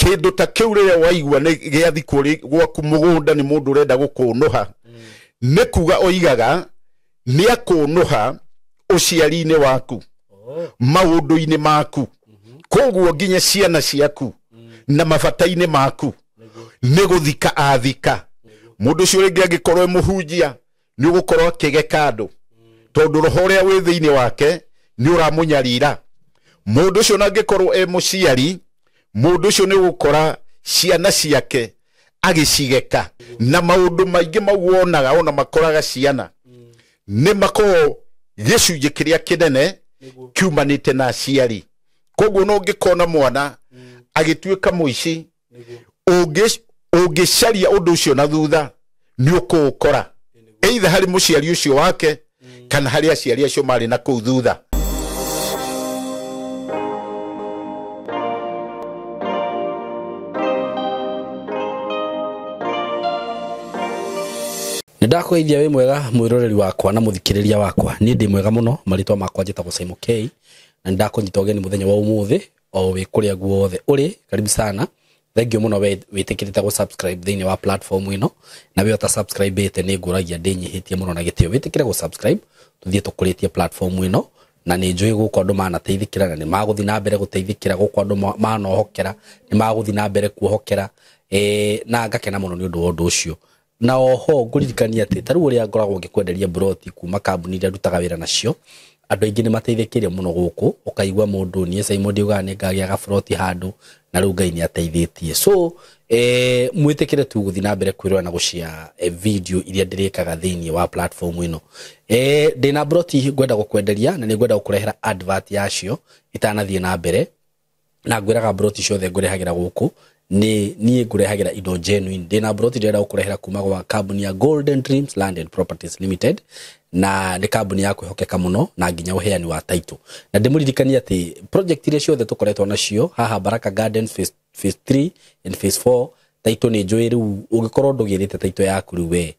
Kindu ta kiu riria waigua ni giathikwo gwaku mugunda ni mundu urenda gukunuha, ni kuga oigaga ni akunuha uciari-ini waku, maundu-ini maku, koguo nginya ciana ciaku na mabata-ini maku ni guthika athika. Mundu ucio ringi angikorwo e muhunjia ni ugukorwo akigeka andu tondu roho uria wi thiini wake ni uramunyarira. Mundu ucio angikorwo e muciari, mundu ucio ni ugukora ciana ciake agicigeka na maundu maingi mau wonaga ona makoraga ciana ni makorwo gicunjĩ kĩrĩa kĩnene kiumanĩte na aciari. Koguo no ũngĩkona mwana agĩtuĩka mũici, ũngĩcaria ũndũ ũcio na thutha nĩ ũkũũkora, either harĩ mũciari ũcio wake kana harĩ aciari acio marĩ na kũu thutha. Ndakwĩithia wĩ mwega mwĩroreri wakwa na mũthikĩrĩria wakwa. Niĩ ndĩ mwega mũno, marĩtwa makwa njĩtagwo Simon K, na nĩndakũnyita ũgeni mũthenya wa ũmũthĩ o wĩ kũrĩa guothe ũrĩ. Karibu sana, thengio mũno we wĩtĩkĩrĩte gũ subscribe thĩinĩ wa platform ĩno, na we ũta subscribe ĩte nĩ ngũragia ndĩnyihĩtie mũno na gĩtĩo. Wĩtĩkĩre gũ subscribe tũthiĩ tũkũrĩtie platform ĩno, na nĩ njũĩ gũkũ andũ manateithĩkĩra na nĩ magũthiĩ na mbere gũteithĩkĩra, gũkũ andũ manohokera nĩ magũthiĩ na mbere kuohokera, na ngakena mũno nĩ ũndũ wa ũndũ ũcio. Na oho ngũririkania atĩ ta rĩu ũrĩa ngoragwo ngĩkwenderia broti kuma kambuni iria ndutaga wĩra nacio, andũ aingĩ nĩ mateithĩkĩire mũno gũkũ. Ũkaigua mũndũ niĩ Simon ndiugaga nĩ ngagĩa gaburoti handũ, na rĩu Ngai nĩ ateithĩtie. So mwĩtĩkĩre tu gũthiĩ na mbere kwĩrora na gũshare video iria ndĩrĩkaga thĩinĩ wa platform ĩno. Ndĩna broti ngwenda gũkwenderia na nĩ ngwenda gũkũrehera advert yacio itanathiĩ na mbere, na ngwĩraga broti ciothe ngũrehagĩra gũkũ ni niĩ ngũrehagĩra indo genuine. Ndĩna broti ndĩrenda gũkũrehera kuma gwa kambuni ya Golden Dreams Land and Properties Limited, na nĩ kambuni ya kwĩhokeka mũno na nginya ũheani wa title. Na ndĩmũririkanie atĩ project iria ciothe tũkoretwo nacio haha Baraka Gardens phase 3 and phase 4, title nĩ njũĩ rĩu ũngĩkorwo ndũgĩrĩte title yaku rĩu we,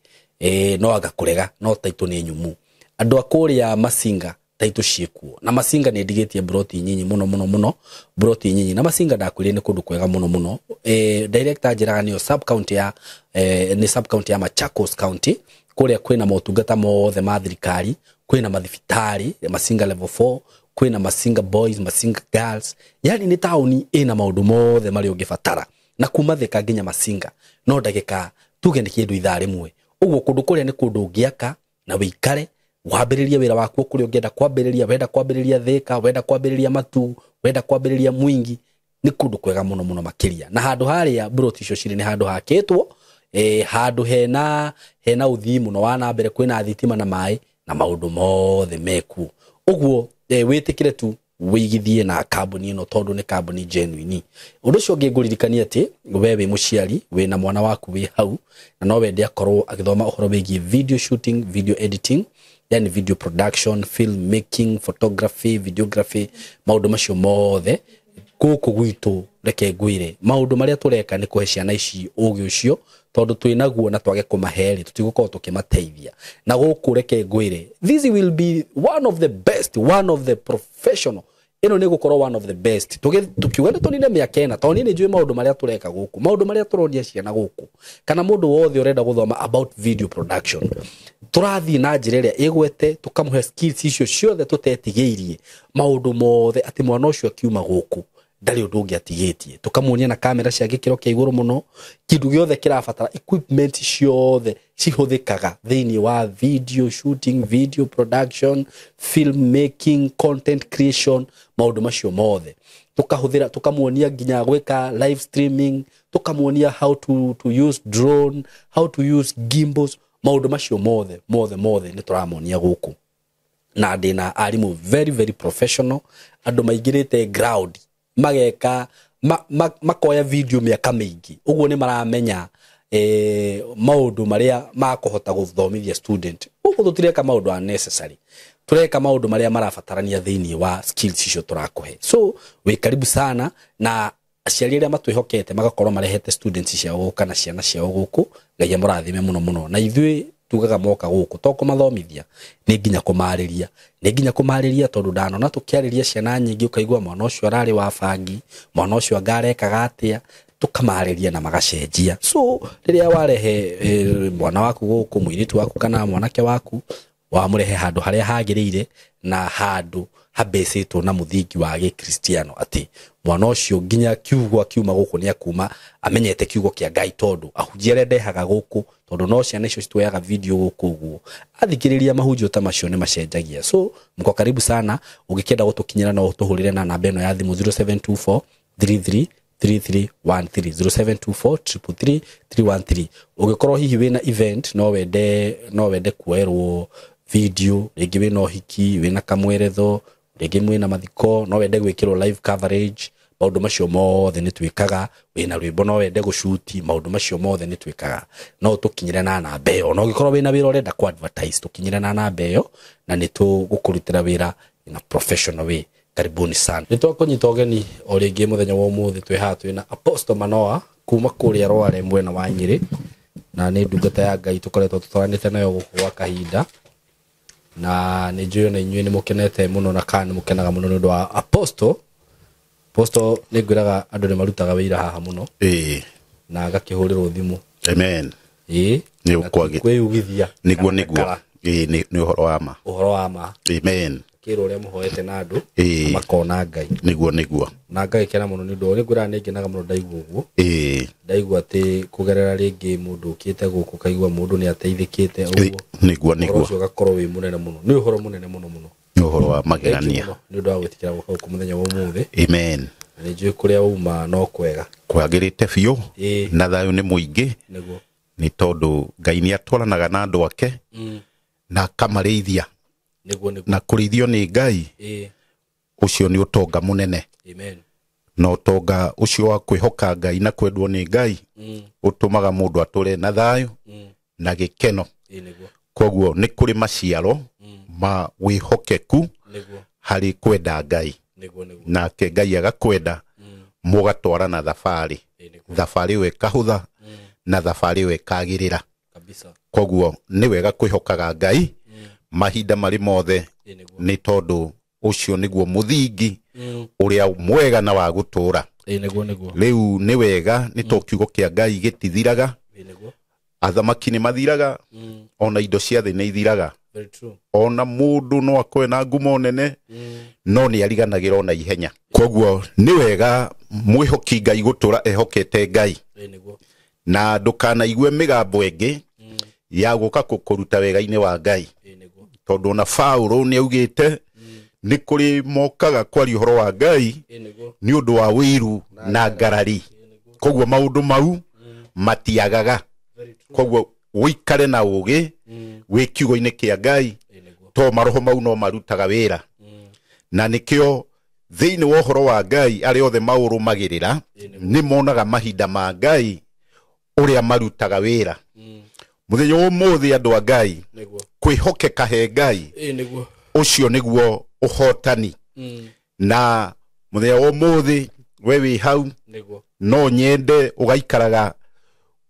no anga kũrega, no title nĩ nyumu. Andũ a kũrĩa Masinga title ciĩkuo, na Masinga nĩ ndigĩtie broti nyinyi mũno mũno mũno, broti nyinyi. Na Masinga ndakwĩrire nĩ kũndũ kwega mũno mũno. Director njĩraga nĩyo sub county ya, nĩ sub county ya Machakos County, kũrĩa kwĩna motungata mothe ma thirikari, kwĩna mathibitarĩ Masinga level 4, kwĩna Masinga boys, Masinga girls, yani nĩ taũni ĩna maũndũ mothe marĩa ũngĩbatara. Na kuma Thika nginya Masinga no ndagĩka tuge nĩ kĩndũ ithaa rĩmwe. Ũguo kũndũ kũrĩa nĩ kũndũ ũngĩaka na wĩikare wambĩrĩrie wĩra waku kũrĩa ũngĩenda kwambĩrĩria, wenda kwambĩrĩria Thika, wenda kwambĩrĩria Matu, wenda kwambĩrĩria Mwingi, nĩ kũndũ kwega mũno mũno makĩria. Na handũ harĩa broti icio cirĩ nĩ handũ hakĩtwo, handũ hena ũthii mũno wa na mbere, kwĩna thitima na maĩ na maũndũ mothe mekuo. Ũguo wĩtĩkĩre tu wĩigithie na kambuni ĩno tondũ nĩ kambuni genuine. Ũndũ ũcio ũngĩ ngũririkania atĩ we wĩ mũciari wĩna mwana waku wĩ hau na no wende akorwo agĩthoma ũhoro wĩgiĩ video shooting, video editing, yani video production, film making, photography, videography, maũndũ macio mothe gũkũ gwitũ. Reke ngwĩre maũndũ marĩa tũreka nĩ kũhe ciana ici ũgĩ ũcio, tondũ twĩnaguo na twage kũmahe-rĩ tũtigũkorwo tũkĩmateithia. Na gũkũ reke ngwĩre this will be one of the best, one of the professional, ĩno nĩ gũkorwo one of the best. Tukiuga nĩ tũnine mĩaka ĩna, tondũ niĩ nĩ njũĩ maũndũ marĩa tũreka gũkũ, maũndũ marĩa tũronia ciana gũkũ, kana mũndũ wothe ũrenda gũthoma about video production, tũrathiĩ na njĩra ĩrĩa ĩgwete, tũkamũhe skills icio ciothe tũtetigĩirie maũndũ mothe, atĩ mwana ũcio akiuma gũkũ ndarĩ ũndũ ũngĩ atigĩtie. Tũkamuonia na kamera cia gĩkĩro kĩa igũrũ mũno, kĩndũ gĩothe kĩrabatara, equipment ciothe cihũthĩkaga thĩinĩ wa video shooting, video production, film making, content creation, maũndũ macio mothe tũkahũthĩra. Tũkamuonia nginya gwĩka live streaming, tũkamuonia how to use drone, how to use gimbals, maũndũ macio mothe mothe mothe nĩ tũramonia gũkũ. Na ndĩna arimũ very very professional, andũ maingĩrĩte ground, mageka makoya video mĩaka mĩingĩ, ũguo nĩ maramenya maũndũ marĩa makũhota gũthomithia student. Ũguo tũtireka maũndũ unnecessary, tũreka maũndũ marĩa marabatarania thĩinĩ wa skills icio tũrakũhe. So wĩ karibu sana, na aciari arĩa matwĩhokete magakorwo marehete students ciao gũkũ kana ciana ciao gũkũ, Ngai amũrathime mũno mũno. Na ithuĩ tugaga moka gũkũ to kũmathomithia, nĩ nginya kũmarĩria, nĩ nginya kũmarĩria, tondũ ndanona tũkĩarĩria ciana nyingĩ ũkaigua mwana ũcio ararĩ wa bangi, mwana ũcio anga arekaga atĩa. Tũkamarĩria na magacenjia. So rĩrĩa warehe mwana waku gũkũ, mũirĩtu waku kana mwanake waku, wamũrehe handũ harĩa hagĩrĩire na handũ habecĩtwo na mũthingi wa gĩkristiano, atĩ mwana ũcio nginya kiugo akiuma gũkũ nĩ akuma amenyete kiugo kĩa Ngai, tondũ ahunjia arĩa ndehaga gũkũ, tondũ no ciana icio cituoyaga video gũkũ ũguo, athikĩrĩria mahunjio ta macio nĩ macenjagia. So mko karibu sana. Ũngĩkĩenda gũtũkinyĩra no ũtũhũrĩre na namba ĩno ya thimũ 0724 33 3313, 0724 333 313. Ũngĩkorwo hihi wĩna event, no wende kuoerwo video, rĩngĩ wĩna ũhiki, wĩna kamweretho, rĩngĩ mwĩna mathiko, no wende gwĩkĩrwo live coverage, maũndũ macio mothe nĩ twĩkaga. Wĩna rwĩmbo no wende gũcuti, maũndũ macio mothe nĩ twĩkaga. No tũkinyĩre na namba ĩyo. Na ũngĩkorwo wĩna wĩra ũrenda ku advertise, tũkinyĩre na namba ĩyo na nĩ tũgũkũrutĩra wĩra in a professional way. Karibuni sana. Nĩ twakũnyita ũgeni o rĩngĩ mũthenya wa ũmũthĩ. Twĩ haha twĩna Apostle Manoa kuma kũrĩa Rware mwena wa Nyĩrĩ, na nĩ ndungata ya Ngai tũkoretwo tũtwaranĩte nayo gũkũ gwa kahinda, na nĩ njũĩ ona inyuĩ nĩ mũkenete mũno na kana nĩ mũkenaga mũno nĩ ũndũ wa Apostle. Apostle, nĩ ngwĩraga andũ nĩ marutaga wĩra haha mũno na agakĩhũrĩrwo thimũ. Amen. Nĩ ũkwagĩ- Kwĩyugithia Nĩguo. kana Nĩguo. gakara. Ĩĩ, nĩ ũhoro wa ma. Ũhoro wa ma. Amen. Kĩrwo ũrĩa mũhoete na andũ na makona Ngai. Nĩguo. Na ngagĩkena mũno nĩ ũndũ nĩ ngwĩraga nĩ ngenaga mũno ndaigua ũguo, ndaigua atĩ kũgerera rĩngĩ mũndũ ũkĩte gũkũ kaigua mũndũ nĩ ateithĩkĩte ũguo. Nĩguo. Ũhoro Nĩguo. ũcio ũgakorwo wĩ mũnene mũno, nĩ ũhoro mũnene mũno mũno. Nĩ ũhoro wa Thank you magegania. mũno nĩ ũndũ wa gwĩtĩkĩra gũka gũkũ mũthenya wa ũmũthĩ. Amen. Na nĩ njũĩ kũrĩa uma no kwega. Kwagĩrĩte biũ. Na thayũ nĩ mũingĩ. Nĩ tondũ Ngai nĩ atwaranaga na andũ ake na akamarĩithia. Nĩguo. Na kũrĩithio nĩ Ngai, ũcio nĩ ũtonga mũnene. Amen. Na ũtonga ũcio wa kwĩhoka Ngai na kwendwo nĩ Ngai ũtũmaga mũndũ atũre na thayũ na gĩkeno. Nĩguo. Koguo nĩ kũrĩ maciaro ma wĩhokeku harĩ kwenda Ngai. Nĩguo. Nake Ngai agakwenda, mũgatwarana thabarĩ. Nĩguo. Thabarĩ ĩyo ĩkahũtha na thabarĩ ĩyo ĩkagĩrĩra. Koguo nĩ wega kwĩhokaga Ngai mahinda marĩ mothe, Nĩguo. nĩ tondũ ũcio nĩguo mũthingi ũrĩa mwega na wa gũtũũra. Nĩguo. Rĩu nĩ wega nĩ to kiugo kĩa Ngai gĩtithiraga. Nĩguo. Athamaki nĩ mathiraga, ona indo cia thĩ nĩ ithiraga. Very true. Ona mũndũ no akorwe na ngumo nene, no nĩ ariganagĩra ona ihenya. Koguo nĩ wega mwĩhoki Ngai gũtũra ehokete Ngai, Nĩguo. na ndũkanaigue mĩgambo ĩngĩ ya gũka kũkũruta wega-inĩ wa Ngai. Nĩguo. Tondũ ona Paũlũ nĩ augĩte nĩ kũrĩ mokaga kwaria ũhoro wa Ngai Nĩguo. nĩ ũndũ wa wĩiru na ngarari. Koguo maũndũ mau matiagaga. Very true. Koguo ũikare na ũgĩ wĩ kiugo-inĩ kĩa Ngai, Nĩguo. to maroho mau no marutaga wĩra. Na nĩkĩo thĩinĩ wa ũhoro wa Ngai, arĩa othe maũrũmagĩrĩra nĩ monaga mahinda ma Ngai ũrĩa marutaga wĩra. Mũthenya wa ũmũthĩ, andũ a Ngai, Nĩguo. kwĩhokeka he Ngai, Nĩguo. ũcio nĩguo ũhotani. Na mũthenya wa ũmũthĩ, we wĩ hau, Nĩguo. no nyende ũgaikaraga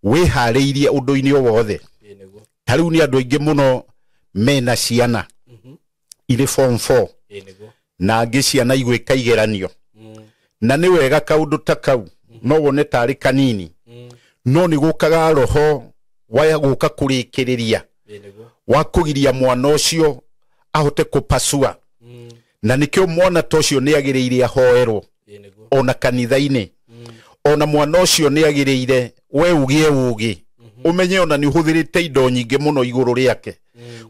wĩharĩirie ũndũ-inĩ o wothe. Nĩguo. Ta rĩu nĩ andũ aingĩ mũno mena ciana irĩ form 4, Nĩguo. na angĩ ciana igwĩka igeranio. Na nĩ wega kaũndũ ta kau no wone tarĩ kanini, no nĩ gũkaga roho wa gũka kũrĩkĩrĩria, Nĩguo. wa kũgiria mwana ũcio ahote kũpasua. Na nĩkĩo mwana ta ũcio nĩ agĩrĩire ahoerwo Nĩguo. ona kanitha-inĩ. Ona mwana ũcio nĩ agĩrĩire we ũgĩe ũgĩ, ũmenye ona nĩ ũhũthĩrĩte indo nyingĩ mũno igũrũ rĩake.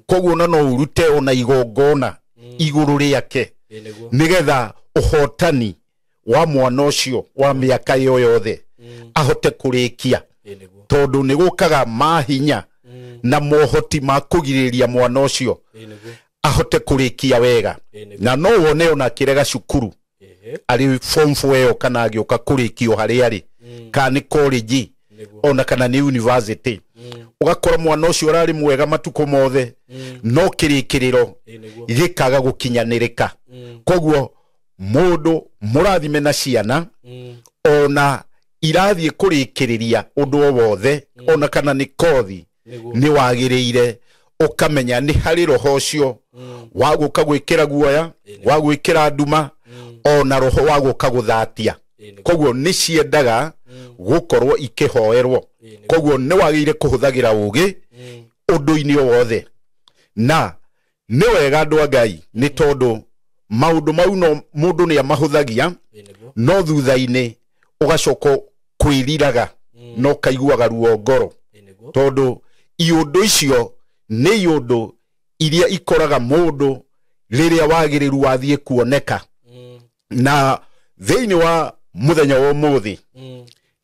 Koguo ona no ũrute ona igongona igũrũ rĩake, Nĩguo. nĩgetha ũhotani wa mwana ũcio wa mĩaka ĩyo yothe ahote kũrĩkia. Nĩguo. Tondũ nĩ gũkaga mahinya na mohoti ma kũgirĩrĩria mwana ũcio Nĩguo. ahote kũrĩkia wega. Nĩguo. Na no wone ona akĩrega cukuru arĩ form 4 ĩyo, kana agĩũka kũrĩkio harĩa arĩ, kana nĩ college, Nĩguo. ona kana nĩ university, ũgakora mwana ũcio ũrarĩ mwega matukũ mothe, no kĩrĩkĩrĩro Nĩguo. gĩkaga gũkinyanĩrĩka. Koguo mũndũ mũrathime na ciana, ona irathiĩ kũrĩkĩrĩria ũndũ o wothe, ona kana nĩ kothi, Nĩguo. nĩ wagĩrĩire ũkamenya nĩ harĩ roho ũcio wa gũka gwĩkĩra guoya, wa gwĩkĩra nduma, ona roho wa gũka gũthatia. Nĩguo. Koguo nĩ ciendaga Gũkorwo ikĩhoerwo. Koguo nĩ wagĩrĩire kũhũthagĩra ũũgĩ ũndũ-inĩ o wothe. Na nĩ wega andũ a Ngai, nĩ tondũ maũndũ mau no mũndũ nĩ amahũthagia, no thutha-inĩ ũgacoka kwĩriraga na ũkaiguaga ruo ngoro, tondũ iũndũ icio nĩ iũndũ iria ikoraga mũndũ rĩrĩa wagĩrĩru wathiĩ kuoneka. Na thĩinĩ wa mũthenya wa ũmũthĩ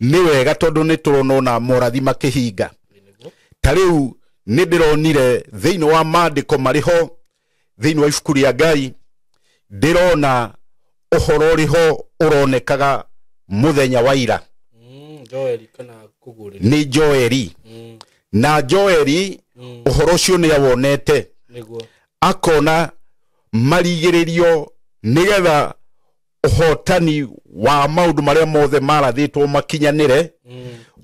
nĩ wega tondũ nĩ tũrona ona morathi makĩhinga. Ta rĩu nĩ ndĩronire thĩinĩ wa maandĩko marĩ ho thĩinĩ wa ibuku rĩa Ngai, ndĩrona ũhoro ũrĩ ho ũronekaga mũthenya wa ira. Nĩ Joeli. Na Joeli ũhoro ũcio nĩ awonete, akona marigĩrĩrio nĩgetha ũhotani wa maũndũ marĩa mothe marathĩtwo makinyanĩre.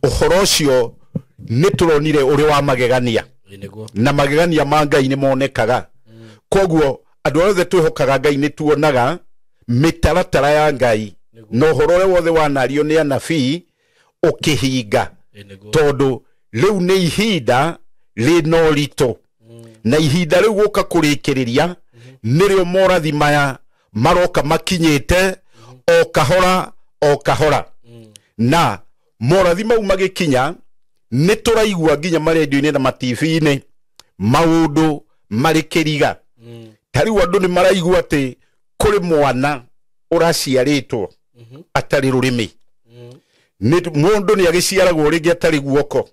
Ũhoro ũcio nĩ tũronire ũrĩ wa magegania, na magegania ma Ngai nĩ monekaga. Koguo andũ othe twĩhokaga Ngai nĩ tuonaga mĩtaratara ya Ngai na ũhoro ũrĩa wothe wanario nĩ anabii ũkĩhinga, tondũ rĩu nĩ ihinda rĩna ũritũ, na ihinda rĩu gũka kũrĩkĩrĩria nĩrĩo morathi maya maroka makinyĩte o kahora o kahora. Na morathi mau magĩkinya nĩ tũraigua nginya marendio-inĩ na matibi-inĩ maũndũ marĩ kĩriga. Ta rĩu andũ nĩ maraigua atĩ kũrĩ mwana ũraciarĩtwo atarĩ rũrĩmĩ. Mũndũ nĩ agĩciaragwo rĩngĩ atarĩ guoko,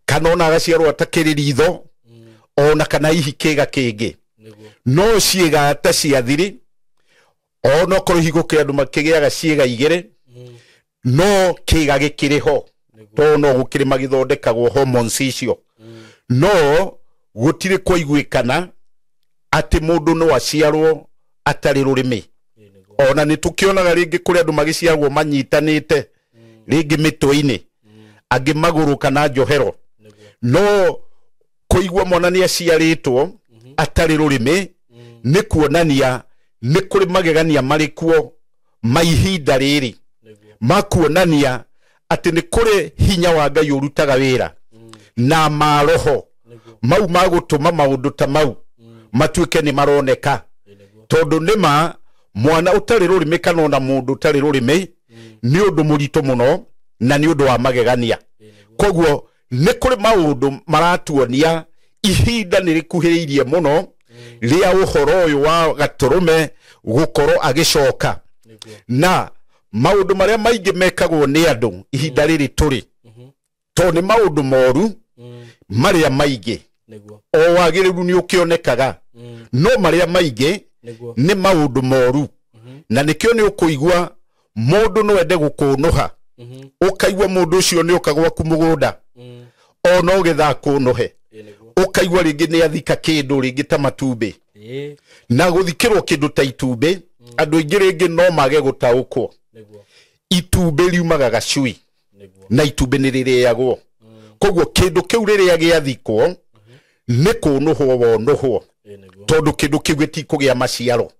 kana ona agaciarwo atakĩrĩ ritho, ona kana hihi kĩga kĩngĩ, no ciĩga ta cia thiri, ona okorwo hihi gũkĩrĩ andũ makĩgĩaga ciĩga igĩrĩ, no kĩga gĩkĩrĩ ho, tondũ no gũkĩrĩ magĩthondekagwo hormones icio. No gũtirĩ kwaiguĩkana atĩ mũndũ no aciarwo atarĩ rũrĩmĩ. Ona nĩ tũkĩonaga rĩngĩ kũrĩ andũ magĩciarwo manyitanĩte rĩngĩ mĩtwe-inĩ, angĩ magũrũ kana njohero, no kũigua mwana nĩ aciarĩtwo atarĩ rũrĩmĩ nĩ kuonania nĩ kũrĩ magegania marĩ kuo ma ihinda rĩrĩ, makuonania atĩ nĩ kũrĩ hinya wa Ngai ũrutaga wĩra na maroho mau magũtũma maũndũ ta mau matuĩke nĩ maroneka. Tondũ nĩ ma mwana ũtarĩ rũrĩmĩ kana ona mũndũ ũtarĩ rũrĩmĩ nĩ ũndũ mũritũ mũno na nĩ ũndũ wa magegania. Koguo nĩ kũrĩ maũndũ maratuonia ihinda nĩ rĩkuhĩrĩirie mũno rĩa ũhoro ũyũ wa gatũrũme gũkorwo agĩcoka. Na maũndũ marĩa maingĩ mekagwo nĩ andũ ihinda rĩrĩ tũrĩ, tondũ nĩ maũndũ moru marĩa maingĩ o wagĩrĩru nĩ ũkĩonekaga, no marĩa maingĩ nĩ maũndũ moru. Na nĩkĩo nĩ ũkũigua mũndũ no ende gũkũnũha, ũkaigua mũndũ ũcio nĩ oka gwaku mũgũnda ona ũgĩthaa kũnũhe, ũkaigua rĩngĩ nĩ athika kĩndũ rĩngĩ ta matumbĩ. Na gũthikĩrwo kĩndũ ta itumbĩ, andũ aingĩ rĩngĩ no mage gũtaũkwo. Itumbĩ riumaga gacui na itumbĩ nĩ rĩrĩagwo. Koguo kĩndũ kĩu rĩrĩa gĩathikwo nĩ kũnũhwo wonũhwo, tondũ kĩndũ kĩu gĩtikũgĩa maciaro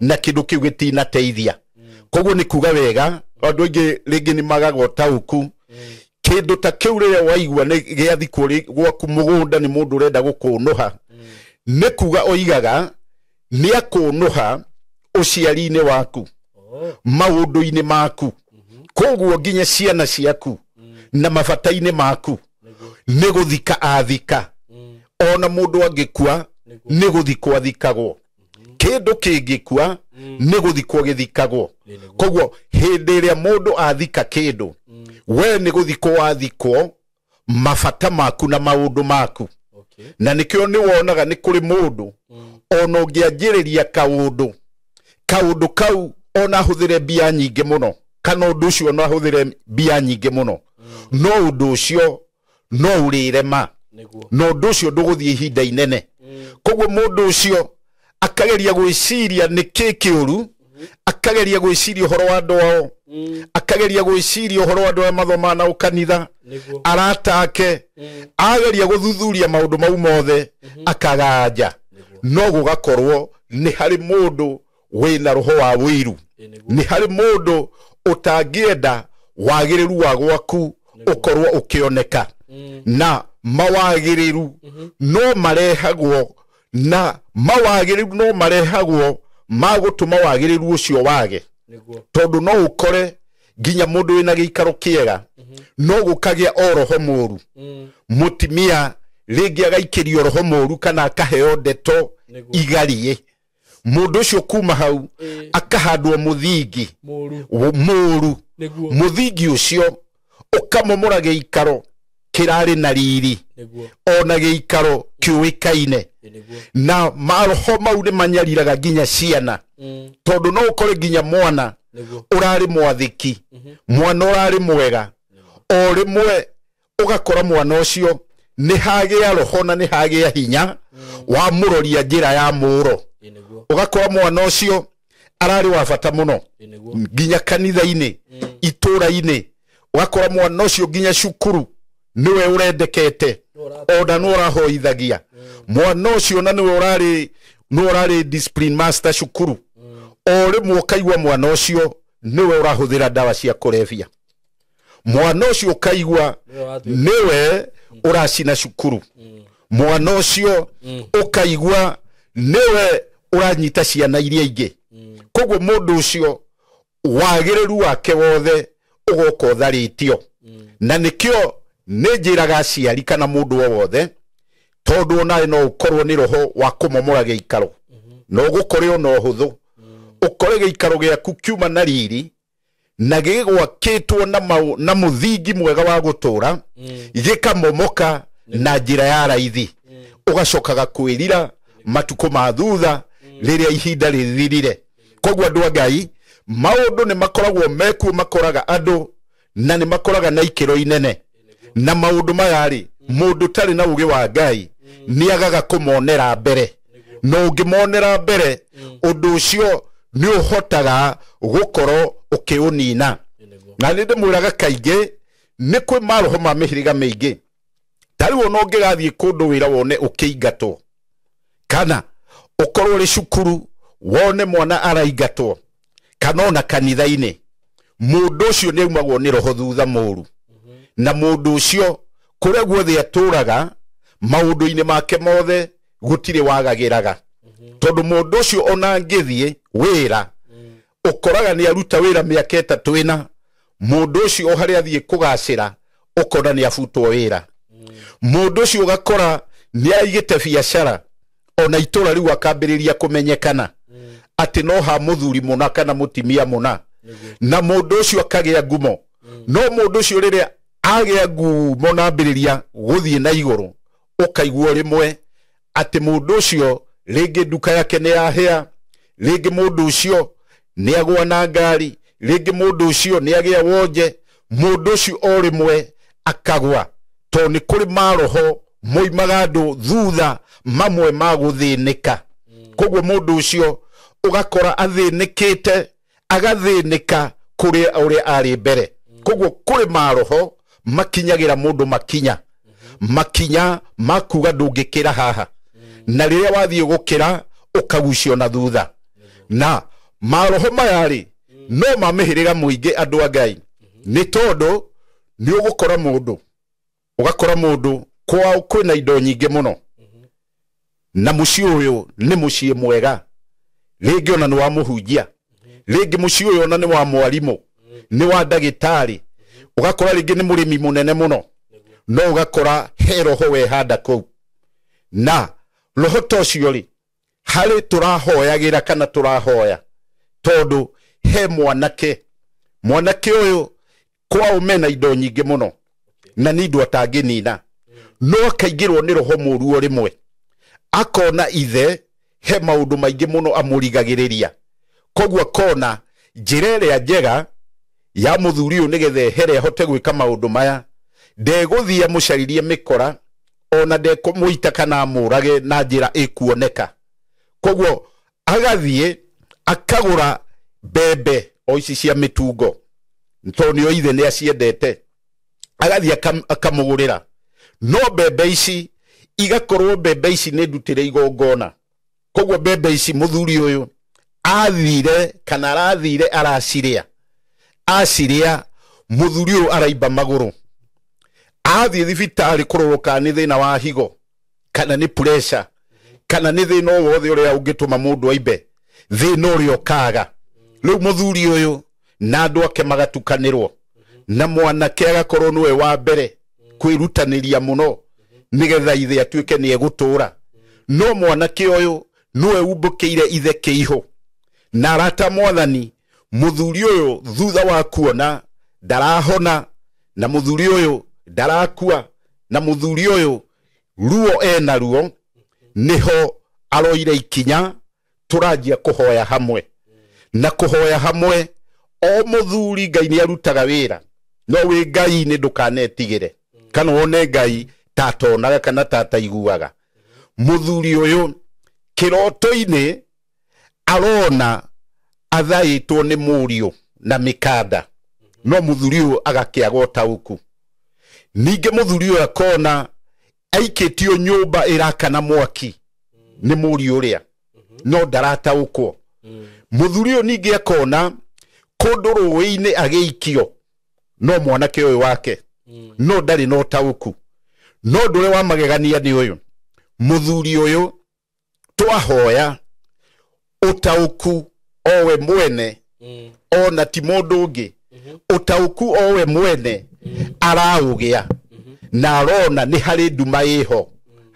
na kĩndũ kĩu gĩtinateithia. Koguo nĩ kuga wega andũ aingĩ rĩngĩ nĩ magaga ũtaũku. Kĩndũ ta kĩu rĩrĩa waigua nĩ gĩathikwo gwaku mũgũnda nĩ mũndũ ũrenda gũkũnũha, nĩ kuga oigaga nĩ akũnũha ũciari-inĩ waku, maũndũ-inĩ maku, koguo nginya ciana ciaku na mabata-inĩ maku nĩ gũthika athika. Ona mũndũ angĩkua nĩ gũthikwo athikagwo, kĩndũ kĩngĩkua nĩ gũthikwo gĩthikagwo. Koguo hĩndĩ ĩrĩa mũndũ athika kĩndũ, we nĩ gũthikwo wathikwo mabata maku na maũndũ maku. Na nĩkĩo nĩ wonaga nĩ kũrĩ mũndũ ona ũngĩanjĩrĩria kaũndũ kau ona ahũthĩre mbia nyingĩ mũno, kana ũndũ ũcio ona ahũthĩre mbia nyingĩ mũno, no ũndũ ũcio no ũrĩrema, na ũndũ ũcio ndũgũthiĩ ihinda inene. Koguo mũndũ ũcio akageria gwĩciria nĩ kĩ kĩũru, akageria gwĩciria ũhoro wa andũ ao, akageria gwĩciria ũhoro wa andũ arĩa mathomaga nao kanitha, arata ake, ageria gũthuthuria maũndũ mau mothe akaganja, no gũgakorwo nĩ harĩ mũndũ wĩna roho wa ũiru, nĩ harĩ mũndũ ũtangĩenda wagĩrĩru wa gwaku ũkorwo ũkĩoneka. Na mawagĩrĩru no marehagwo, na mawagĩrĩru no marehagwo ma gũtũma wagĩrĩru ũcio wage. Tondũ no ũkore nginya mũndũ wĩna gĩikaro kĩega no gũkagĩa o roho mũru. Mũtimia rĩngĩ agaikĩrio roho mũru kana akaheo ndeto igarie. Mũndũ ũcio kuma hau akahandwo mũthingi mũru. Mũthingi ũcio ũkamomora gĩikaro kĩrarĩ na riri ona gĩikaro kĩũĩkaine. Na maroho mau nĩ manyariraga nginya ciana. Tondũ no ũkore nginya mwana ũrarĩ mwathĩki, mwana ũrarĩ mwega, o rĩmwe ũgakora mwana ũcio nĩ hagĩa roho na nĩ hagĩa hinya wa mũroria njĩra ya mũro. Ũgakora mwana ũcio ararĩ wa bata mũno nginya kanitha-inĩ, itũra-inĩ. Ũgakora mwana ũcio nginya cukuru nĩwe ũrendekete, ona nĩ ũrahoithagia. Mwana ũcio na nĩwe ũrarĩ discipline master cukuru. O rĩmwe ũkaigua mwana ũcio nĩwe ũrahũthĩra ndawa cia kũrebia. Mwana ũcio ũkaigua nĩwe ũracina cukuru. Mwana ũcio ũkaigua nĩwe ũranyita ciana iria ingĩ. Koguo mũndũ ũcio wagĩrĩru wake wothe ũgoka ũtharĩtio. Na nĩkĩo nĩ njĩraga aciari kana mũndũ o wothe, tondũ onawe no ũkorwo nĩ roho wa kũmomora gĩikaro. No ũgũkore ona ũhũthũ. Ũkore gĩikaro gĩaku kiuma na riri na gĩgwakĩtwo na mũthingi mwega wa gũtũra, gĩkamomoka na njĩra ya raithi. Ũgacokaga kwĩrira matukũ ma thutha rĩrĩa ihinda rĩthirire. Koguo andũ a Ngai, maũndũ nĩ makoragwo mekuo, makoraga andũ na nĩ makoraga na ikĩro inene. Na maũndũ maya rĩ, mũndũ ũtarĩ na ũgĩ wa Ngai nĩ agaga kũmonera mbere. No ũngĩmonera mbere, ũndũ ũcio nĩ ũhotaga gũkorwo ũkĩũnina. Na nĩ ndĩmwĩraga kaingĩ nĩ kwĩ maroho ma mĩhĩrĩga mĩingĩ. Ta rĩu ona ũngĩgathiĩ kũndũ wĩra wone ũkĩingatwo, kana ũkorwo ũrĩ cukuru wone mwana araingatwo, kana ona kanitha-inĩ, mũndũ ũcio nĩ aumagwo nĩ roho thutha mũru. Na mũndũ ũcio kũrĩa guothe atũraga maũndũ-inĩ make mothe gũtirĩ wagagĩraga. Tondũ mũndũ ũcio ona angĩthiĩ wĩra, ũkoraga nĩ aruta wĩra mĩaka 3 ĩna, mũndũ ũcio o harĩa athiĩ kũgacĩra ũkona nĩ abutwo wĩra. Mũndũ ũcio ũgakora nĩ aigĩte biacara ona itũra rĩu akambĩrĩria kũmenyekana atĩ no ha mũthuri mũna kana mũtimia mũna, na mũndũ ũcio akagĩa ngumo. No mũndũ ũcio rĩrĩa agĩa ngumo na ambĩrĩria gũthiĩ na igũrũ, ũkaigua rĩmwe atĩ mũndũ ũcio rĩngĩ nduka yake nĩ yahĩa, rĩngĩ mũndũ ũcio nĩ agwa na ngari, rĩngĩ mũndũ ũcio nĩ agĩa wonje, mũndũ ũcio o rĩmwe akagwa. Tondũ nĩ kũrĩ maroho moimaga andũ thutha mamwe ma gũthĩnĩka. Koguo mũndũ ũcio ũgakora athĩnĩkĩte, agathĩnĩka kũrĩ ũrĩa arĩ mbere. Koguo kũrĩ maroho makinyagĩra mũndũ makinya, makinya makuga ndũngĩkĩra haha, na rĩrĩa wathiĩ gũkĩra ũkagucio na thutha. Na maroho maya rĩ no ma mĩhĩrĩga mũingĩ andũ a Ngai, nĩ tondũ nĩ ũgũkora mũndũ, ũgakora mũndũ kwao kwĩna indo nyingĩ mũno, na mũciĩ ũyũ nĩ mũciĩ mwega, rĩngĩ ona nĩ wa mũhunjia, rĩngĩ mũciĩ ũyũ ona nĩ wa mwarimũ, nĩ wa ndagĩtarĩ, ũgakora rĩngĩ nĩ mũrĩmi mũnene mũno, no ũgakora he roho wehanda kũu. Na roho ta ũcio rĩ, harĩ tũrahoyagĩra kana tũrahoya, tondũ he mwanake, mwanake ũyũ kwao mena indo nyingĩ mũno na nĩ indo atangĩnina, no akaingĩrwo nĩ roho mũru o rĩmwe, akona ithe he maũndũ maingĩ mũno amũrigagĩrĩria. Koguo akona njĩra ĩrĩa njega ya mũthuri ũyũ nĩgetha ehere ahote gwĩka maũndũ maya, ndegũthiĩ amũcaririe mĩkora, ona ndekũmũita kana amũrage na njĩra ĩkuoneka. Koguo agathiĩ akagũra mbembe o ici cia mĩtungo, tondũ nĩo ithe nĩ aciendete, agathiĩ akamũgũrĩra. No mbembe ici igakorwo mbembe ici nĩ ndutĩre igongona. Koguo mbembe ici mũthuri ũyũ athire kana arathire aracirĩa, acirĩa Mũthuri ũyũ araimba magũrũ, athiĩ thibitarĩ kũrorwo kana nĩ thĩna wa higo kana nĩ pressure kana nĩ thĩna o wothe ũrĩa ũngĩtũma mũndũ aimbe, thĩna ũrĩa ũkaga. Rĩu mũthuri ũyũ na andũ ake magatukanĩrwo, na mwanake agakorwo nĩwe wa mbere kwĩrutanĩria mũno nĩgetha ithe atuĩke nĩ egũtũra. No mwanake ũyũ nĩwe umbũkĩire ithe kĩihũ na arata mwathani. Mũthuri ũyũ thutha wa kuona ndarahona, na mũthuri ũyũ ndarakua, na mũthuri ũyũ ruo ena ruo, niho aroire ikinya tũranjia kũhoya hamwe. Na kũhoya hamwe o mũthuri Ngai nĩ arutaga wĩra, no wĩ Ngai nĩ ndũkanetigĩre kana wone Ngai tatonaga kana tataiguaga. Mũthuri ũyũ kĩroto-inĩ arona athaĩtwo nĩ mũriũ na mĩkanda, no mũthuri ũyũ agakĩaga ũtaũku. Ningĩ mũthuri ũyũ akona aikĩtio nyũmba ĩrakana mwaki nĩ mũriũ ũrĩa, no ndarataũkwo. Mũthuri ũyũ ningĩ akona kũndũ rũĩ-inĩ agĩikio no mwanake ũyũ wake, no ndarĩ na ũtaũku. No ũndũ ũrĩa wa magegania nĩ ũyũ, mũthuri ũyũ twahoya ũtaũku owe mwene, ona ti mũndũ ũngĩ, ũtaũku owe mwene araũgĩa, na arona nĩ harĩ nduma ĩho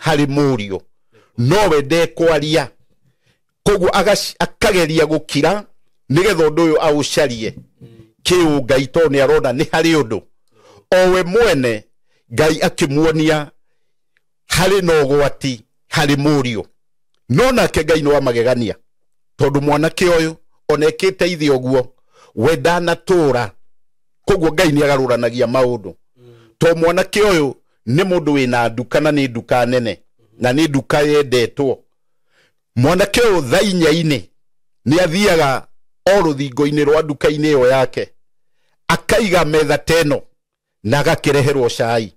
harĩ mũriũ, nowe ndekwaria. Koguo akageria gũkira nĩgetha ũndũ ũyũ aũcarie kĩũngai, tondũ nĩ arona nĩ harĩ ũndũ. Owe mwene Ngai akĩmuonia harĩ na ũgwati harĩ mũriũ, no nake Ngai nĩ wa magegania, tondũ mwanake ũyũ ona ekĩte ithe ũguo we ndanatũra. Koguo Ngai nĩ agarũranagia maũndũ, to mwanake ũyũ nĩ mũndũ wĩna nduka, na nĩ nduka nene, na nĩ nduka yendetwo. Mwanake ũyũ thaa inya-inĩ nĩ athiaga o rũthingo-inĩ rwa nduka-inĩ ĩyo yake, akaiga metha teno na agakĩreherwo cai.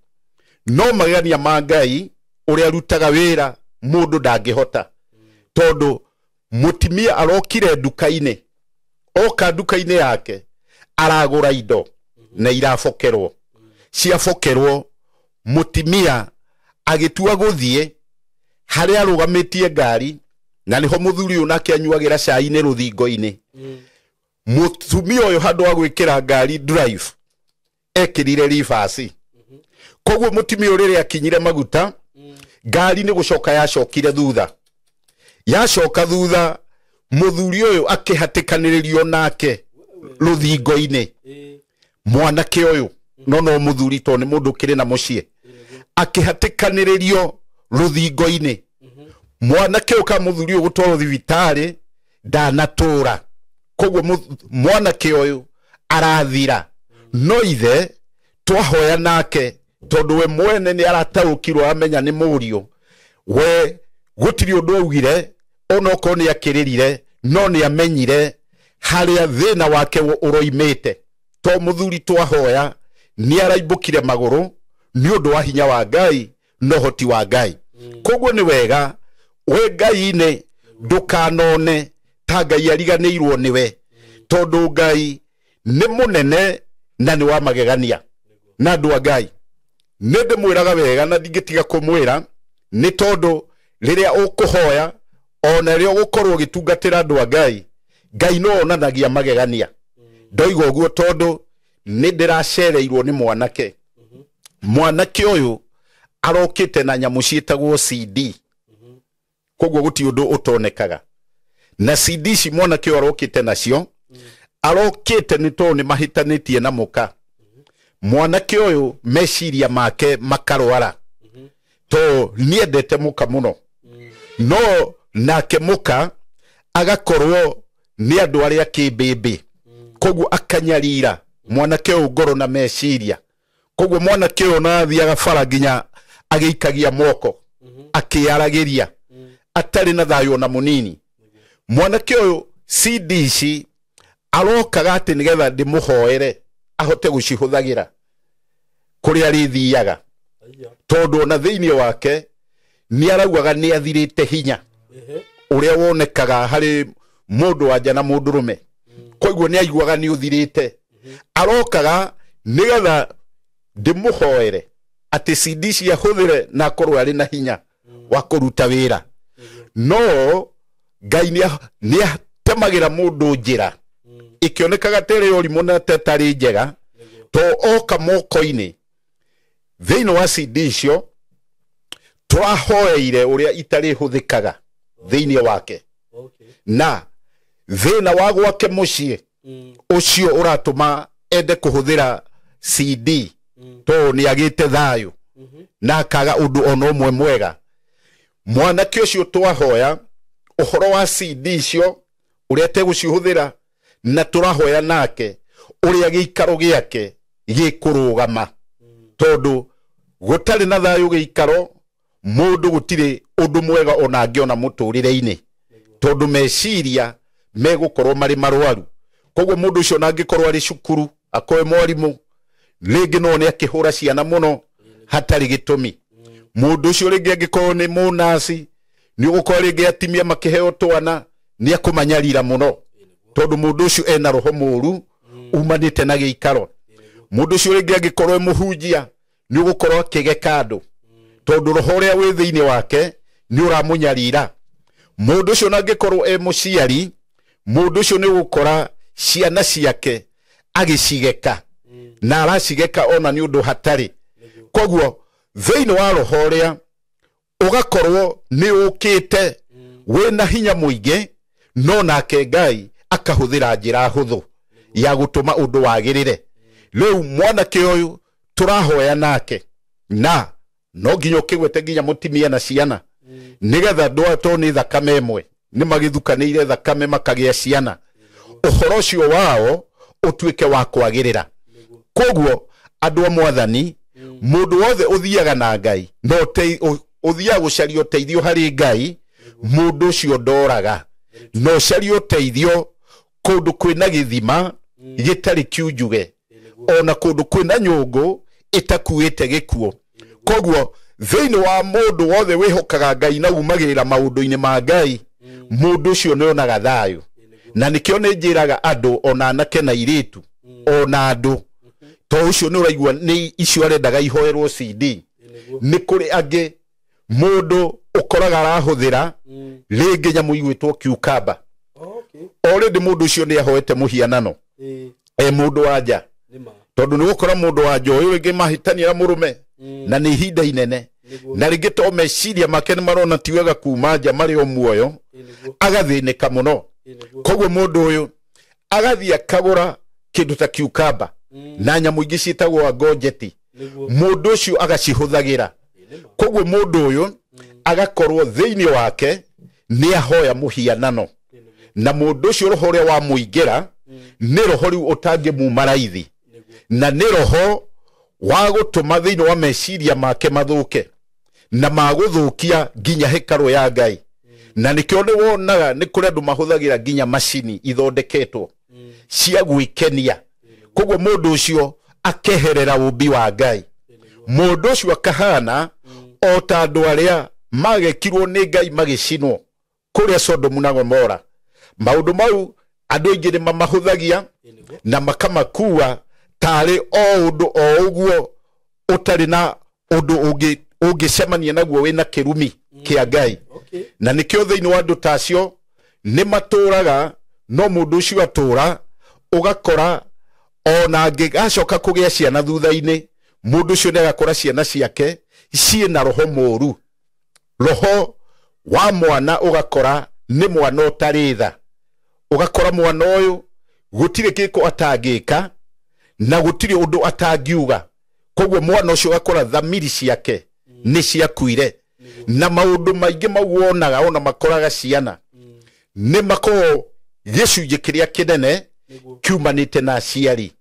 No magegania ma Ngai ũrĩa arutaga wĩra mũndũ ndangĩhota, tondũ mũtumia arokire nduka-inĩ, oka nduka-inĩ yake aragũra indo na irabokerwo. Ciabokerwo, mũtumia agĩtua gũthiĩ harĩa arũgamĩtie ngari, na nĩho mũthuri ũyũ nake anyuagĩra cai-inĩ rũthingo-inĩ. Mũtumia ũyũ handũ ha gwĩkĩra ngari drive ekĩrire reverse. Koguo mũtumia ũyũ rĩrĩa akinyire maguta, ngari nĩ gũcoka yacokire thutha. Yacoka thutha, mũthuri ũyũ akĩhatĩkanĩrĩrio nake rũthingo-inĩ. Mwanake ũyũ no mũthuri tondũ nĩ mũndũ ũkĩrĩ na mũciĩ, akĩhatĩkanĩrĩrio rũthingo-inĩ. Mwanake ũyũ ka mũthuri ũyũ gũtwarwo thibitarĩ ndanatũra. Koguo mwanake ũyũ arathira, no ithe twahoya nake, tondũ we mwene nĩ arataũkirwo amenya nĩ mũriũ. We gũtirĩ ũndũ augire, onokorwo nĩ akĩrĩrire, no nĩ amenyire harĩa thĩna wake ũroimĩte. To mũthuri twahoya nĩ araimbũkire magũrũ nĩ ũndũ wa hinya wa Ngai na ũhoti wa Ngai. Koguo nĩ wega we Ngai-inĩ ndũkanone ta Ngai ariganĩirwo nĩwe, tondũ Ngai nĩ mũnene na nĩ wa magegania. Na andũ a Ngai nĩ ndĩmwĩraga wega na ndingĩtiga kũmwĩra, nĩ tondũ rĩrĩa ũkũhoya ona rĩrĩa ũgũkorwo ũgĩtungatĩra andũ a Ngai, Ngai no onanagia magegania. Ndoiga ũguo tondũ nĩ ndĩracereirwo nĩ mwanake. Mwanake ũyũ arokĩte na nyamũ ciĩtagwo CD. Koguo gũtirĩ ũndũ ũtonekaga. Na CD ici mwanake ũyũ arokĩte nacio, arokĩte nĩ tondũ nĩ mahĩtanĩtie na mũka. Mwanake ũyũ meciria make makarwara, to nĩendete mũka mũno, no nake mũka agakorwo nĩ andũ arĩa kĩmbĩmbĩ. Koguo akanyarira mwanake ũyũ ngoro na meciria. Koguo mwanake ũyũ na athiaga bara nginya agĩikagia moko, akĩaragĩria, atarĩ na thayũ ona mũnini. Mwanake ũyũ CD ici arokaga atĩ nĩgetha ndĩmũhoere ahote gũcihũthagĩra kũrĩa arĩthiaga, tondũ ona thĩinĩ wake nĩ araugaga nĩ athirĩte hinya ũrĩa wonekaga harĩ mũndũ wa nja na mũndũrũme. Koguo nĩ aiguaga nĩ ũthirĩte. Arokaga Nĩgetha ndĩmũhoere atĩ CD ciahũthĩre na akorwo arĩ na hinya wa kũruta wĩra. No Ngai nĩatemagĩra mũndũ njĩra ĩkĩonekaga ta ĩrĩ ũrimũ na ta ĩtarĩ njega, to oka moko-inĩ thĩinĩ wa CD icio tũrahoeire ũrĩa itarĩhũthĩkaga thĩinĩ wake. Na thĩna wa gwake mũciĩ ũcio ũratũma ende kũhũthĩra CD to nĩ agĩte thayũ na akaga ũndũ ona ũmwe mwega. Mwanake ũcio twahoya ũhoro wa CD icio ũrĩa ategũcihũthĩra, na tũrahoya nake ũrĩa gĩikaro gĩake gĩkũrũgama, tondũ gũtarĩ na thayũ gĩikaro mũndũ gũtirĩ ũndũ mwega ona angĩona mũtũrĩre-inĩ, tondũ meciria megũkorwo marĩ marwaru. Koguo mũndũ ũcio ona angĩkorwo arĩ cukuru akorwe mwarimũ, rĩngĩ no nĩ akĩhũra ciana mũno hatarĩ gĩtũmi. Mũndũ ũcio rĩngĩ angĩkorwo nĩ mũnaci, nĩ ũgũkorwo rĩngĩ atimia makĩheo twana nĩ akũmanyarira mũno, tondũ mũndũ ũcio ena roho mũru umanĩte na gĩikaro. Mũndũ ũcio rĩngĩ angĩkorwo e mũhunjia, nĩ ũgũkorwo akĩgeka andũ, tondũ roho ũrĩa wĩ thĩinĩ wake nĩ ũramũnyarira. Mũndũ ũcio ona angĩkorwo e mũciari, mũndũ ũcio nĩ ũgũkora ciana ciake agĩcigeka, na aracigeka ona nĩ ũndũ hatarĩ. Koguo thĩinĩ wa roho ũrĩa ũgakorwo nĩ ũkĩte wĩna hinya mũingĩ, no nake Ngai akahũthĩra njĩra hũthũ ya gũtũma ũndũ wagĩrĩre. Rĩu mwanake ũyũ tũrahoya nake, na no nginya ũkĩgwete nginya mũtimia na ciana, nĩgetha ndwa nĩ thakame ĩmwe, nĩ magĩthukanĩire thakame makagĩa ciana, ũhoro ũcio wao ũtuĩke wa kwagĩrĩra. Koguo andũ a Mwathani, mũndũ wothe ũthiaga na Ngai no ũthiaga gũcaria ũteithio harĩ Ngai, mũndũ ũcio ndoraga, no ũcarie ũteithio kũndũ kwĩna gĩthima gĩtarĩ kiunjuge, ona kũndũ kwĩna nyũngũ ĩtakuĩte gĩkuũ. Koguo thĩinĩ wa mũndũ wothe wĩhokaga Ngai na umagĩrĩra maũndũ-inĩ ma Ngai, mũndũ ũcio nĩ onaga thayũ. Na nĩkĩo nĩ njĩraga andũ ona anake na airĩtu ona andũ, to ũcio nĩ ũraigua nĩ icio arendaga ihoerwo CD. Nĩ kũrĩ angĩ mũndũ ũkoraga arahũthĩra rĩngĩ nyamũ igwĩtwo cucumber. Already mũndũ ũcio nĩ ahoete mũhianano e mũndũ wa nja, tondũ nĩ gũkora mũndũ wa nja ũyũ rĩngĩ mahĩtania na mũrũme na nĩ ihinda inene, na rĩngĩ to meciria make nĩ marona ti wega kuma nja marĩ o muoyo, agathĩnĩka mũno. Koguo mũndũ ũyũ agathiĩ akagũra kĩndũ ta cucumber na nyamũ ingĩ ciĩtagwo ngonjeti, mũndũ ũcio agacihũthagĩra. Koguo mũndũ ũyũ agakorwo thĩinĩ wake nĩ ahoya mũhianano, na mũndũ ũcio roho ũrĩa wamũingĩra nĩ roho rĩu ũtangĩmuma raithi, na nĩ roho wa gũtũma thĩinĩ wa meciria make mathũke na magũthũkia nginya hekarũ ya Ngai. Na nĩkĩo nĩ wonaga nĩ kũrĩ andũ mahũthagĩra nginya macini ithondeketwo cia gwĩkenia. Koguo mũndũ ũcio akeherera ũmbi wa Ngai, mũndũ ũcio akahana o ta andũ arĩa magekirwo nĩ Ngai magĩcinwo kũrĩa Sodomu na Gomora. Maũndũ mau andũ aingĩ nĩ mamahũthagia na makamakua tarĩ o ũndũ o ũguo ũtarĩ na ũndũ ũngĩcemania naguo wĩna kĩrumi kĩa Ngai. Na nĩkĩo thĩinĩ wa andũ ta acio nĩ matũraga, no mũndũ ũcio atũra ũgakora ona angĩgacoka kũgĩa ciana thutha-inĩ, mũndũ ũcio nĩ agakora ciana ciake ciĩna roho mũru. Roho wa mwana ũgakora nĩ mwana ũtarĩ tha, ũgakora mwana ũyũ gũtirĩ gĩko atangĩka na gũtirĩ ũndũ atangiuga. Koguo mwana ũcio ũgakora thamiri ciake nĩ ciakuire, na maũndũ maingĩ mau wonaga ona makoraga ciana nĩ makoragwo gĩcunjĩ kĩrĩa kĩnene kiumanĩte na aciari.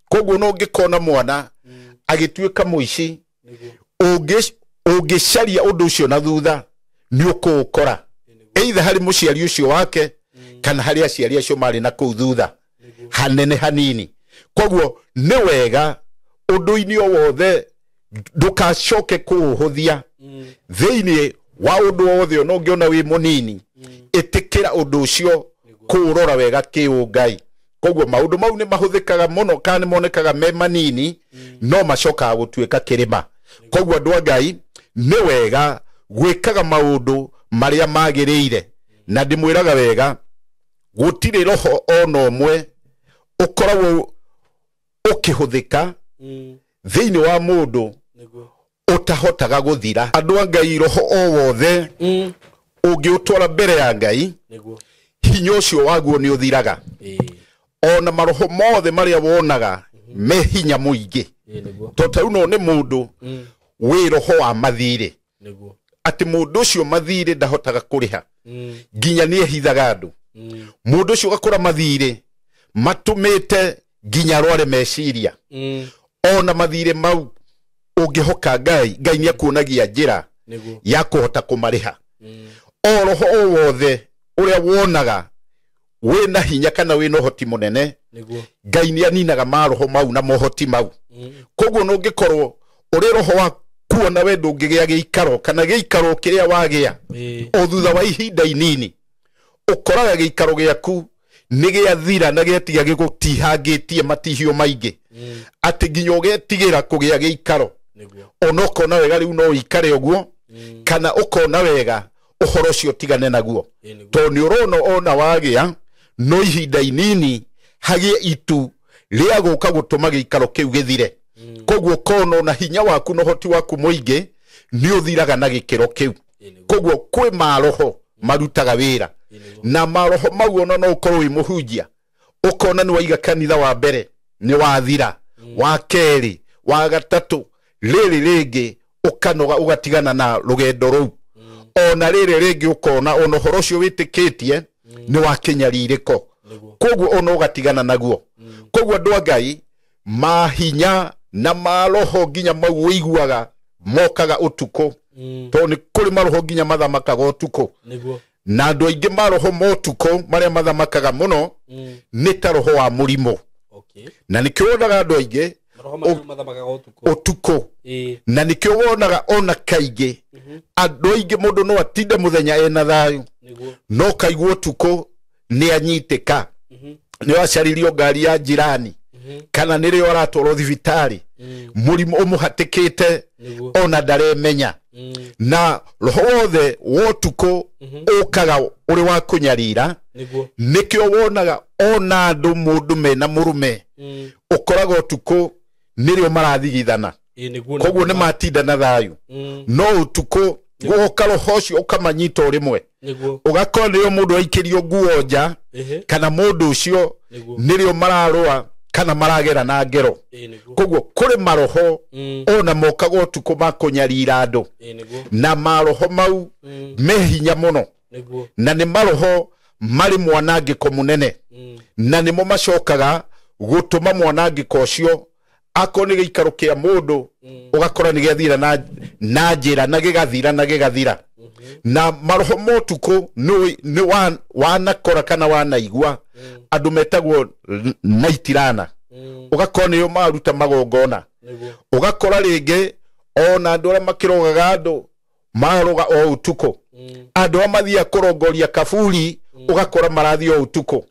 Koguo no ũngĩkona mwana agĩtuĩka mũici, ũngĩcaria ũndũ ũcio na thutha nĩ ũkũũkora either harĩ mũciari ũcio wake kana harĩ aciari acio marĩ na kũu thutha hanene hanini. Koguo nĩ wega ũndũ-inĩ o wothe ndũkacoke kũũhũthia thĩinĩ wa ũndũ o wothe ona ũngĩona wĩ mũnini, ĩtĩkĩra ũndũ ũcio kũũrora wega kĩũngai. Koguo maundu mau ni mahuthikaga muno kana ni monekaga me manini no macokaga gutuika kirima. Koguo andu a Ngai ni wega gwikaga maundu maria magiriire, na ndimwiraga wega gutiri roho ona umwe ukoragwo ukihuthika thiini wa mundu utahotaga guthira. Andu a Ngai roho o wothe ungiutwara mbere ya Ngai hinya ucio waguo ni uthiraga. Ona maroho mothe maria wonaga me hinya muingi, to no ni mundu wi roho wa mathire, ati mundu ucio mathire ndahotaga kuriha nginya ni ehithaga andu. Mundu ucio ugakora mathire matumite nginya rware meciria. Ona mathire mau ungihoka Ngai, Ngai ni akuonagia njira ya kuhota kumariha. O roho o wothe uria wonaga wina hinya kana wina uhoti munene, Ngai ni aninaga maroho mau na mohoti mau. Koguo no ngikorwo uri roho wa kuona we ndungigia giikaro kana giikaro kiria wagia o thutha wa ihinda inini ukoraga giikaro giaku ni giathira na giatiga gigutihangitie matihio maingi, ati nginya ugetigira kugia giikaro. Ona ukona wega riu no uikare uguo, kana ukona wega uhoro ucio tigane naguo, to ni urona ona wagia no ihinda inini hagie itu ria guka gutuma giikaro kiu githire. Koguo kono na hinya waku na uhoti waku muingi ni uthiraga na gikiro kiu. Koguo kwi maroho marutaga wira, na maroho mau ona no ukorwo wi muhunjia ukona ni waiga kanitha wa mbere ni wathira, wa keri, wa gatatu, riri ringi ukanoga ugatigana na rugendo ruu. Ona riri ringi ukona ona uhoro ucio witikitie ni wa kinyaririko, koguo ona ugatigana naguo. Koguo andu a Ngai mahinya na maroho nginya mau uiguaga mokaga utuku, to ni kuri maroho nginya mathamakaga utuku, na andu aingi maroho ma utuku maria mathamakaga muno ni ta roho wa murimu. Na nikio wonaga andu aingi utuku, na nikio wonaga ona kaingi andu aingi mundu no atinde muthenya ena thayu, no kaigua utuku ni anyitika, ni acaririo ngari ya jirani, kana nirio aratwarwo thibitari, murimu umuhatikite ona ndaremenya. Na roho wothe wa utuku ukaga uri wa kunyarira. Nikio wonaga ona andu mundu mena murume ukoraga utuku nirio marathigithana, koguo ni matinda na thayu, no utuku guoka roho ucio ukamanyita rimwe, ugakora nirio mundu aikirio nguo nja, kana mundu ucio nirio mararua kana maragera na ngero. Koguo kuri maroho ona mokaga utuku makunyarira andu, na maroho mau me hinya muno, na ni maroho mari mwanangiko munene, na nimo macokaga gutuma mwanangiko ucio akorwo ni giikaro kia mundu ugakora ni giathira na njira na gigathira na gigathira. Na maroho ma utuku ni wanakora kana wanaigua andu metagwo naitirana, ugakora nio maruta magongona, ugakora ringi ona andu aria makirogaga andu maroga o utuku, andu aria mathia kurongoria kaburi ugakora marathi o utuku,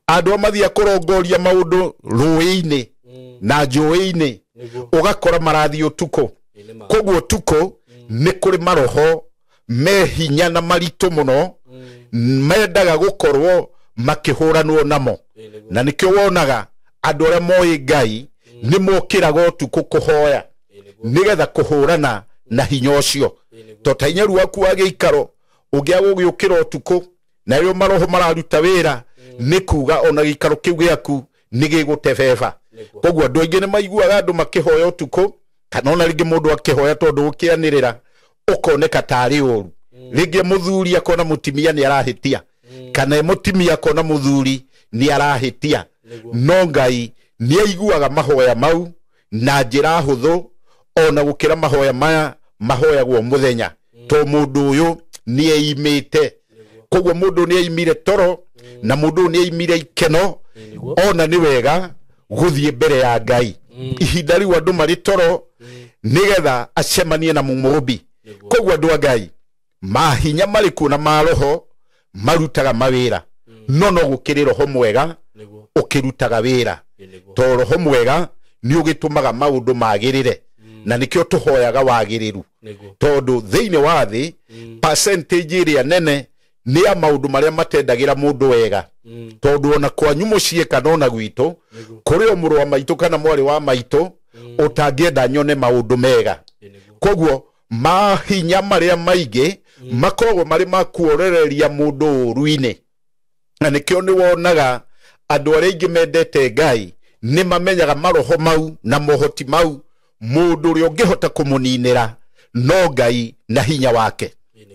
andu aria mathia kurongoria maundu rui-ini na njui-ini ugakora marathi utuku. Koguo utuku ni kuri maroho me hinya na maritu muno mendaga gukorwo makihuranwo namo, na nikio wonaga andu aria moi Ngai ni mokiraga utuku kuhoya nigetha kuhurana na hinya ucio. To ta hinya waku wa giikaro ungiaga gugiukira utuku na rio maroho mararuta wira, ni kuga ona giikaro kiu giaku ni gigutebeba. Koguo andu aingi ni maiguaga andu makihoya utuku, kana ona ringi mundu akihoya tondu gukianirira ukoneka tari uru. Ringi muthuri akona mutimia ni arahitia, kana mutimia akona muthuri ni arahitia, no Ngai ni aiguaga mahoya mau na njira huthu ona gukira mahoya maya mahoyagwo muthenya, to mundu uyu ni eimite. Koguo mundu ni eimire toro na mundu ni eimire ikeno, ona ni wega guthie mbere ya Ngai ihinda riu andu mari toro nigetha acemanie na mumũmbi. Koguo andu a Ngai mahinya mariku na maroho marutaga mawira, no no gukiri roho mwega Ũkĩrutaga wĩra. To roho mwega nĩ ũgĩtũmaga maũndũ magĩrĩre. Na nĩkĩo tũhoyaga wagĩrĩru. Tondũ thĩinĩ wa thĩ percentage ĩrĩa nene nĩ ya maũndũ marĩa matendagĩra mũndũ wega. Tondũ ona kwanyu mũciĩ kana ona gwitũ kũrĩ o mũrũ wa maitũ kana mwarĩ wa maitũ ũtangĩenda nyone maũndũ mega. Koguo mahinya marĩa maingĩ makoragwo marĩ ma kuorereria mũndũ ũru-inĩ. Na nĩkĩo nĩ wonaga andũ arĩa aingĩ mendete Ngai nĩ mamenyaga maroho mau na mohoti mau mũndũ ũrĩa ũngĩhota kũmũninĩra no Ngai na hinya wake.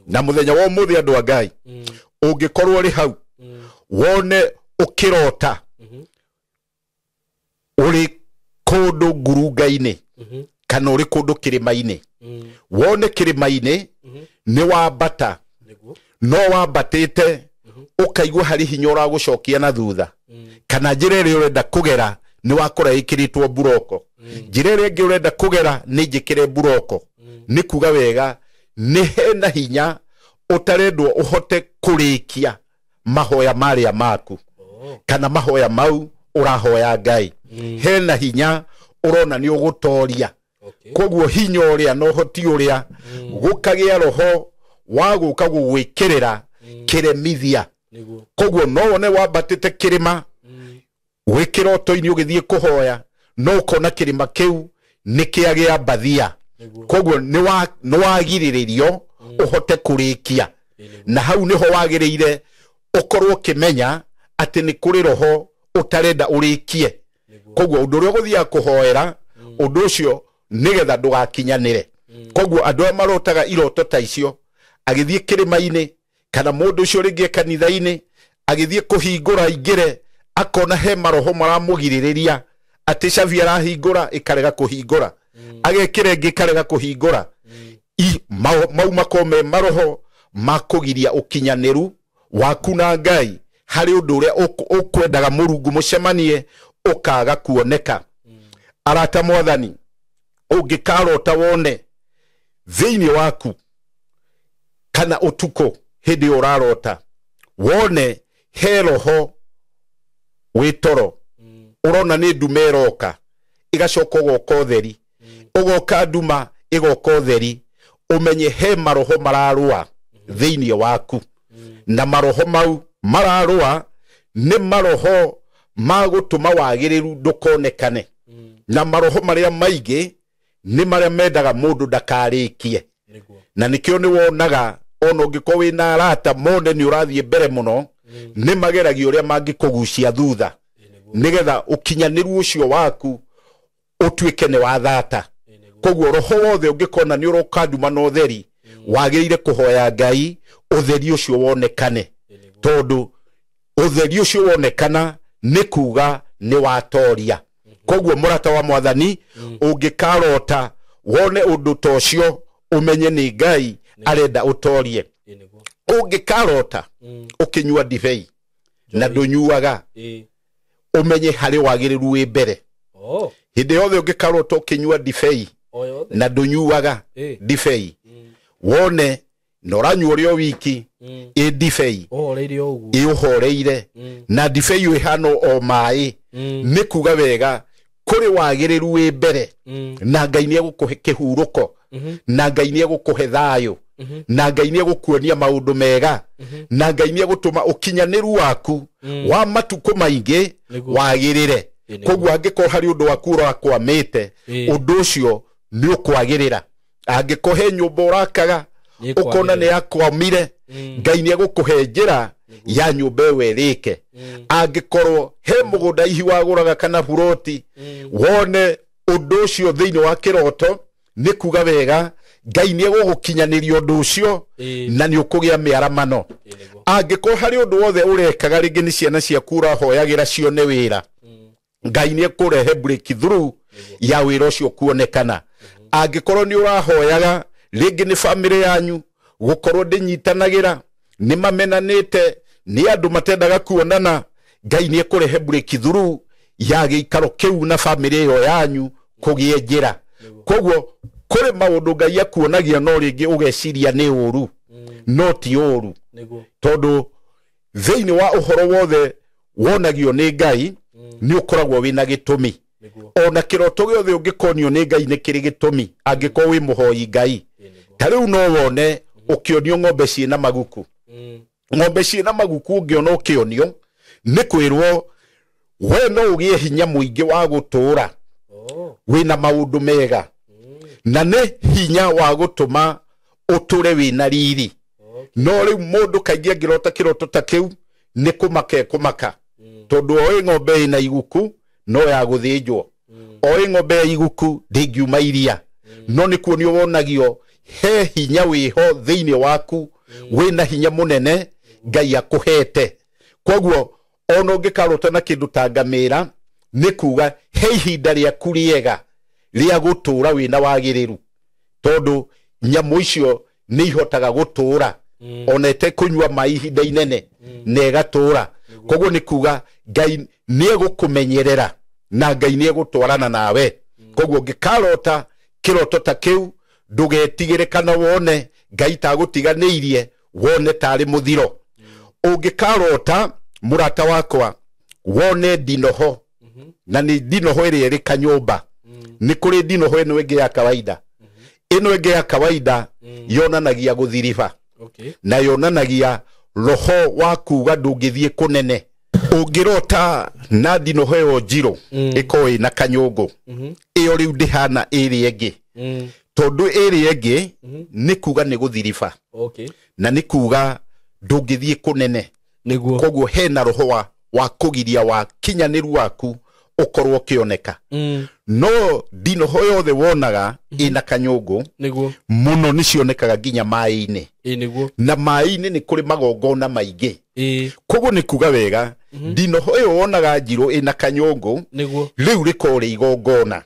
Na mũthenya wa ũmũthĩ andũ a Ngai ũngĩkorwo ũrĩ hau wone ũkĩrota ũrĩ kũndũ ngurunga-inĩ kana ũrĩ kũndũ kĩrĩma-inĩ, wone kĩrĩma-inĩ nĩ wambata no wambatĩte ũkaigua harĩ hinya ũragũcokia na thutha kana njĩra ĩrĩa ũrenda kũgera nĩ wakora ĩkĩrĩtwo mburoko, njĩra ĩrĩa ĩngĩ ũrenda kũgera nĩ njĩkĩre mburoko. Nĩ kuga wega nĩ hena hinya ũtarendwo ũhote kũrĩkia mahoya marĩa maku kana mahoya mau ũrahoya Ngai. Hena hinya ũrona nĩ ũgũtoria. Koguo hinya ũrĩa na ũhoti ũrĩa gũkagĩa roho wa gũka gũgwĩkĩrĩra kĩremithia. Koguo no wone wambatĩte kĩrĩma wĩ kĩroto-inĩ ũgĩthiĩ kũhoya no ũkona kĩrĩma kĩu nĩ kĩagĩa mbathia. Koguo nĩ wagirĩrĩrio ũhote kũrĩkia. Na hau nĩho wagĩrĩire ũkorwo ũkĩmenya atĩ nĩ kũrĩ roho ũtarenda ũrĩkie. Koguo ũndũ ũrĩa ũgũthiaga kũhoera ũndũ ũcio nĩgetha ndũgakinyanĩre. Koguo andũ arĩa marotaga iroto ta icio agĩthiĩ kĩrĩma-inĩ kana mũndũ ũcio rĩngĩ kanitha-inĩ agĩthiĩ kũhingũra aingĩre akona he maroho maramũgirĩrĩria atĩ cabi arahingũra ĩkarega kũhingũra, agekĩra ĩngĩ ĩkarega kũhingũra. Mau makorwo me maroho ma kũgiria ũkinyanĩru waku na Ngai harĩ ũndũ ũrĩa ũkwendaga Mũrungu mũcemanie ũkaga kuoneka. Arata mwathani, ũngĩkarota wone thĩinĩ waku kana ũtukũ hĩndĩ ĩyo ũrarota wone he roho wĩ toro ũrona nĩ nduma ĩroka ĩgacoka ũgoka ũtheri, ũgoka nduma ĩgoka ũtheri, ũmenye he maroho mararũa thĩinĩ waku. Na maroho mau mararũa nĩ maroho ma gũtũma wagĩrĩru ndũkonekane. Na maroho marĩa maingĩ nĩ marĩa mendaga mũndũ ndakarĩkie. Na nĩkĩo nĩ wonaga ona ũngĩkorwo wĩna arata mone nĩ ũrathiĩ mbere mũno nĩ mageragia ũrĩa mangĩkũgucia thutha nĩgetha ũkinyanĩru ũcio waku ũtuĩke nĩ wa thata. Koguo roho wothe ũngĩkona nĩ ũroka nduma na ũtheri wagĩrĩire kũhoya Ngai ũtheri ũcio wonekane, tondũ ũtheri ũcio wonekana nĩ kuga nĩ watoria. Koguo mũrata wa mwathani ũngĩkarota wone ũndũ ta ũcio ũmenye nĩ Ngai arenda ũtorie. Ũngĩkarota ũkĩnyua ndibei na ndũnyuaga ũmenye harĩ wagĩrĩru wĩ mbere. Hĩndĩ yothe ũngĩkarota ũkĩnyua ndibei na ndũnyuaga ndibei wone na ũranyua ũrĩ o wiki ĩ ndibei ĩ ũhoreire na ndibei ĩhana o maĩ, nĩ kuga wega kũrĩ wagĩrĩru wĩ mbere na Ngai nĩ egũkũhe kĩhurũko na Ngai nĩ egũkũhe thayũ na Ngai nĩ egũkuonia maũndũ mega na Ngai nĩ egũtũma ũkinyanĩru waku wa matukũ maingĩ wagĩrĩre. Koguo angĩkorwo harĩ ũndũ waku ũrakwamĩte ũndũ ũcio nĩ ũkwagĩrĩra. Angĩkorwo he nyũmba ũrakaga ũkona nĩ yakwamire, Ngai nĩ egũkũhe njĩra ya nyũmba ĩyo ĩrĩke. Angĩkorwo he mũgũnda hihi wagũraga kana buroti wone ũndũ ũcio thĩinĩ wa kĩroto nĩ kuga wega Ngai nĩ egũgũkinyanĩria ũndũ ũcio na nĩ ũkũgĩa mĩaramano. Angĩkorwo harĩ ũndũ wothe ũrekaga rĩngĩ nĩ ciana ciaku ũrahoyagĩra cione wĩra, Ngai nĩ ekũrehe breakthrough ya wĩra ũcio kuonekana. Angĩkorwo nĩ ũrahoyaga rĩngĩ nĩ bamĩrĩ yanyu gũkorwo ndĩnyitanagĩra nĩ mamenanĩte nĩ andũ matendaga kuonana, Ngai nĩ ekũrehe breakthrough ya gĩikaro kĩu na bamĩrĩ ĩyo yanyu kũgĩe njĩra. Koguo kũrĩ maũndũ Ngai akuonagia no rĩngĩ ũgeciria nĩ ũru no ti ũru, tondũ thĩinĩ wa ũhoro wothe wonagio nĩ Ngai nĩ ũkoragwo wĩna gĩtũmi. Ona kĩroto gĩothe ũngĩkonio nĩ Ngai nĩ kĩrĩ gĩtũmi angĩkorwo wĩ mũhoi Ngai. Ta rĩu no wone ũkĩonio ng'ombe ciĩna maguku. Ng'ombe ciĩna maguku ũngĩona ũkĩonio nĩ kwĩrwo we no ũgĩe hinya mũingĩ wa gũtũũra wĩna maũndũ mega, na nĩ hinya wa gũtũma ũtũre wĩna riri. No rĩu mũndũ kaingĩ angĩrota kĩroto ta kĩu nĩ kũmaka ekũmaka, tondũ oĩ ng'ombe ĩna iguku no ya gũthĩnjwo, oĩ ng'ombe ya iguku ndĩngiuma iria. No nĩ kuonio wonagio he hinya wĩho thĩinĩ waku, wĩna hinya mũnene Ngai akũhete. Koguo ona ũngĩkarota na kĩndũ ta ngamĩra nĩ kuga he ihinda rĩaku rĩega rĩa gũtũũra wĩna wagĩrĩru, tondũ nyamũ icio nĩ ihotaga gũtũũra ona ĩtekũnyua maĩ ihinda inene na ĩgatũũra. Koguo nĩ kuga Ngai nĩ egũkũmenyerera na Ngai nĩ egũtwarana nawe. Koguo ũngĩkarota kĩroto ta kĩu ndũgetigĩre kana wone Ngai tagũtiganĩirie, wone tarĩ mũthiro. Ũngĩkarota mũrata wakwa wone ndinoho, na nĩ ndinoho ĩrĩa ĩrĩ kanyũmba. Nĩ kũrĩ ndinoho ĩno ĩngĩ ya kawaida. Ĩno ĩngĩ ya kawaida yonanagia gũthiriba, na yonanagia roho wa kuga ndũngĩthiĩ kũnene. Ũngĩrota na ndinoho ĩyo njirũ ĩkorwo ĩna kanyũngũ, ĩyo rĩu ndĩhana ĩrĩa ĩngĩ, tondũ ĩrĩa ĩngĩ nĩ kuga nĩ gũthiriba, na nĩ kuga ndũngĩthiĩ kũnene. Koguo hena roho wa kũgiria wa kinyanĩru waku ũkorwo ũkĩoneka. No ndinoho yothe wonaga ĩna kanyũngũ mũno nĩ cionekaga nginya maĩ-inĩ, na maĩ-inĩ nĩ kũrĩ magongona maingĩ. Koguo nĩ kuga wega ndinoho ĩyo wonaga njirũ ĩna kanyũngũ rĩu rĩkorwo rĩ igongona,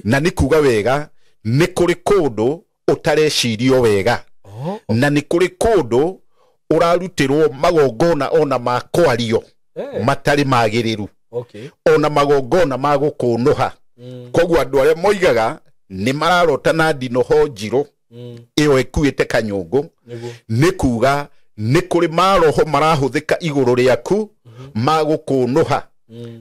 na nĩ kuga wega nĩ kũrĩ kũndũ ũtarecirio wega, na nĩ kũrĩ kũndũ ũrarutĩrwo magongona ona ma kwario matarĩ magĩrĩru, ona magongona ma gũkũnũha. Koguo andũ arĩa moigaga nĩ mararota na ndinoho njirũ ĩyo ĩkuĩte kanyũngũ, nĩ kuga nĩ kũrĩ maroho marahũthĩka igũrũ rĩaku ma gũkũnũha,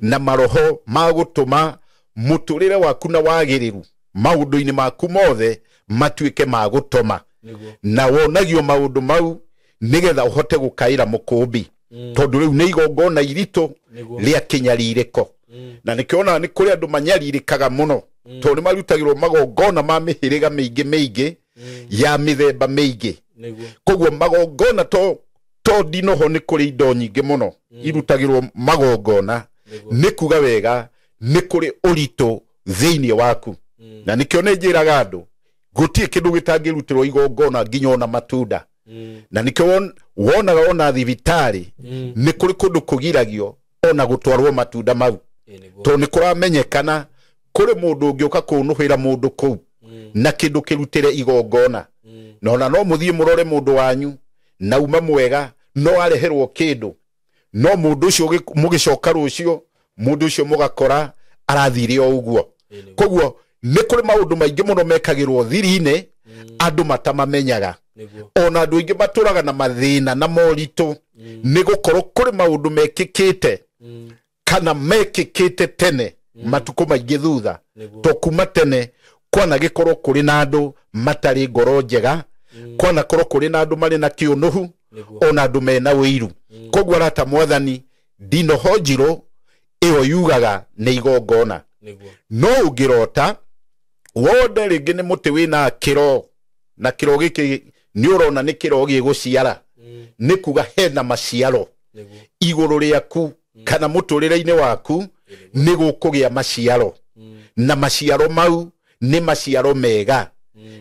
na maroho ma gũtũma mũtũrĩre waku na wagĩrĩru maũndũ-inĩ maku mothe matuĩke ma gũtoma, na wonagio maũndũ mau nĩgetha ũhote gũkaĩra mũkũmbi, tondũ rĩu nĩ igongona iritũ rĩa kĩnyarirĩko. Na nĩkĩo nĩ kũrĩ andũ manyarirĩkaga mũno, tondũ nĩ marutagĩrwo magongona ma mĩhĩrĩga mĩingĩ mĩingĩ ya mĩthemba mĩingĩ. Koguo magongona to ndinoho nĩ kũrĩ indo nyingĩ mũno irutagĩrwo magongona, nĩ kuga wega nĩ kũrĩ ũritũ thĩinĩ waku. Na nĩkĩo nĩ njĩraga andũ gũtirĩ kĩndũ gĩtangĩrutĩrwo igongona nginya ona matunda. Na nĩkĩo wonaga ona thibitarĩ nĩ kũrĩ kũndũ kũgiragio ona gũtwarwo matunda mau, tondũ nĩ kũramenyekana kũrĩ mũndũ ũngĩũka kũnũhĩra mũndũ kũu na kĩndũ kĩrutĩre igongona. Na ona no mũthiĩ mũrore mũndũ wanyu na uma mwega no areherwo kĩndũ, no mũndũ ũcio mũgĩcoka rũciũ mũndũ ũcio mũgakora arathire o ũguo. Koguo nĩ kũrĩ maũndũ maingĩ mũno mekagĩrwo thiri-inĩ andũ matamamenyaga. Ona andũ aingĩ matũraga na mathĩna na moritũ nĩ gũkorwo kũrĩ maũndũ mekĩkĩte kana mekĩkĩte tene matukũ maingĩ thutha, to kuma tene kwanagĩkorwo kũrĩ na andũ matarĩ ngoro njega, kwanakorwo kũrĩ na andũ marĩ na kĩũnũhu, ona andũ mena ũiru. Koguo arata mwathani, ndinoho njirũ ĩyo yugaga nĩ igongona. No ũngĩrota wone rĩngĩ nĩ mũtĩ wĩna kĩro, na kĩro gĩkĩ nĩ ũrona nĩ kĩro gĩgũciara, nĩ kuga hena maciaro igũrũ rĩaku kana mũtũrĩre-inĩ waku nĩ gũkũgĩa maciaro, na maciaro mau nĩ maciaro mega,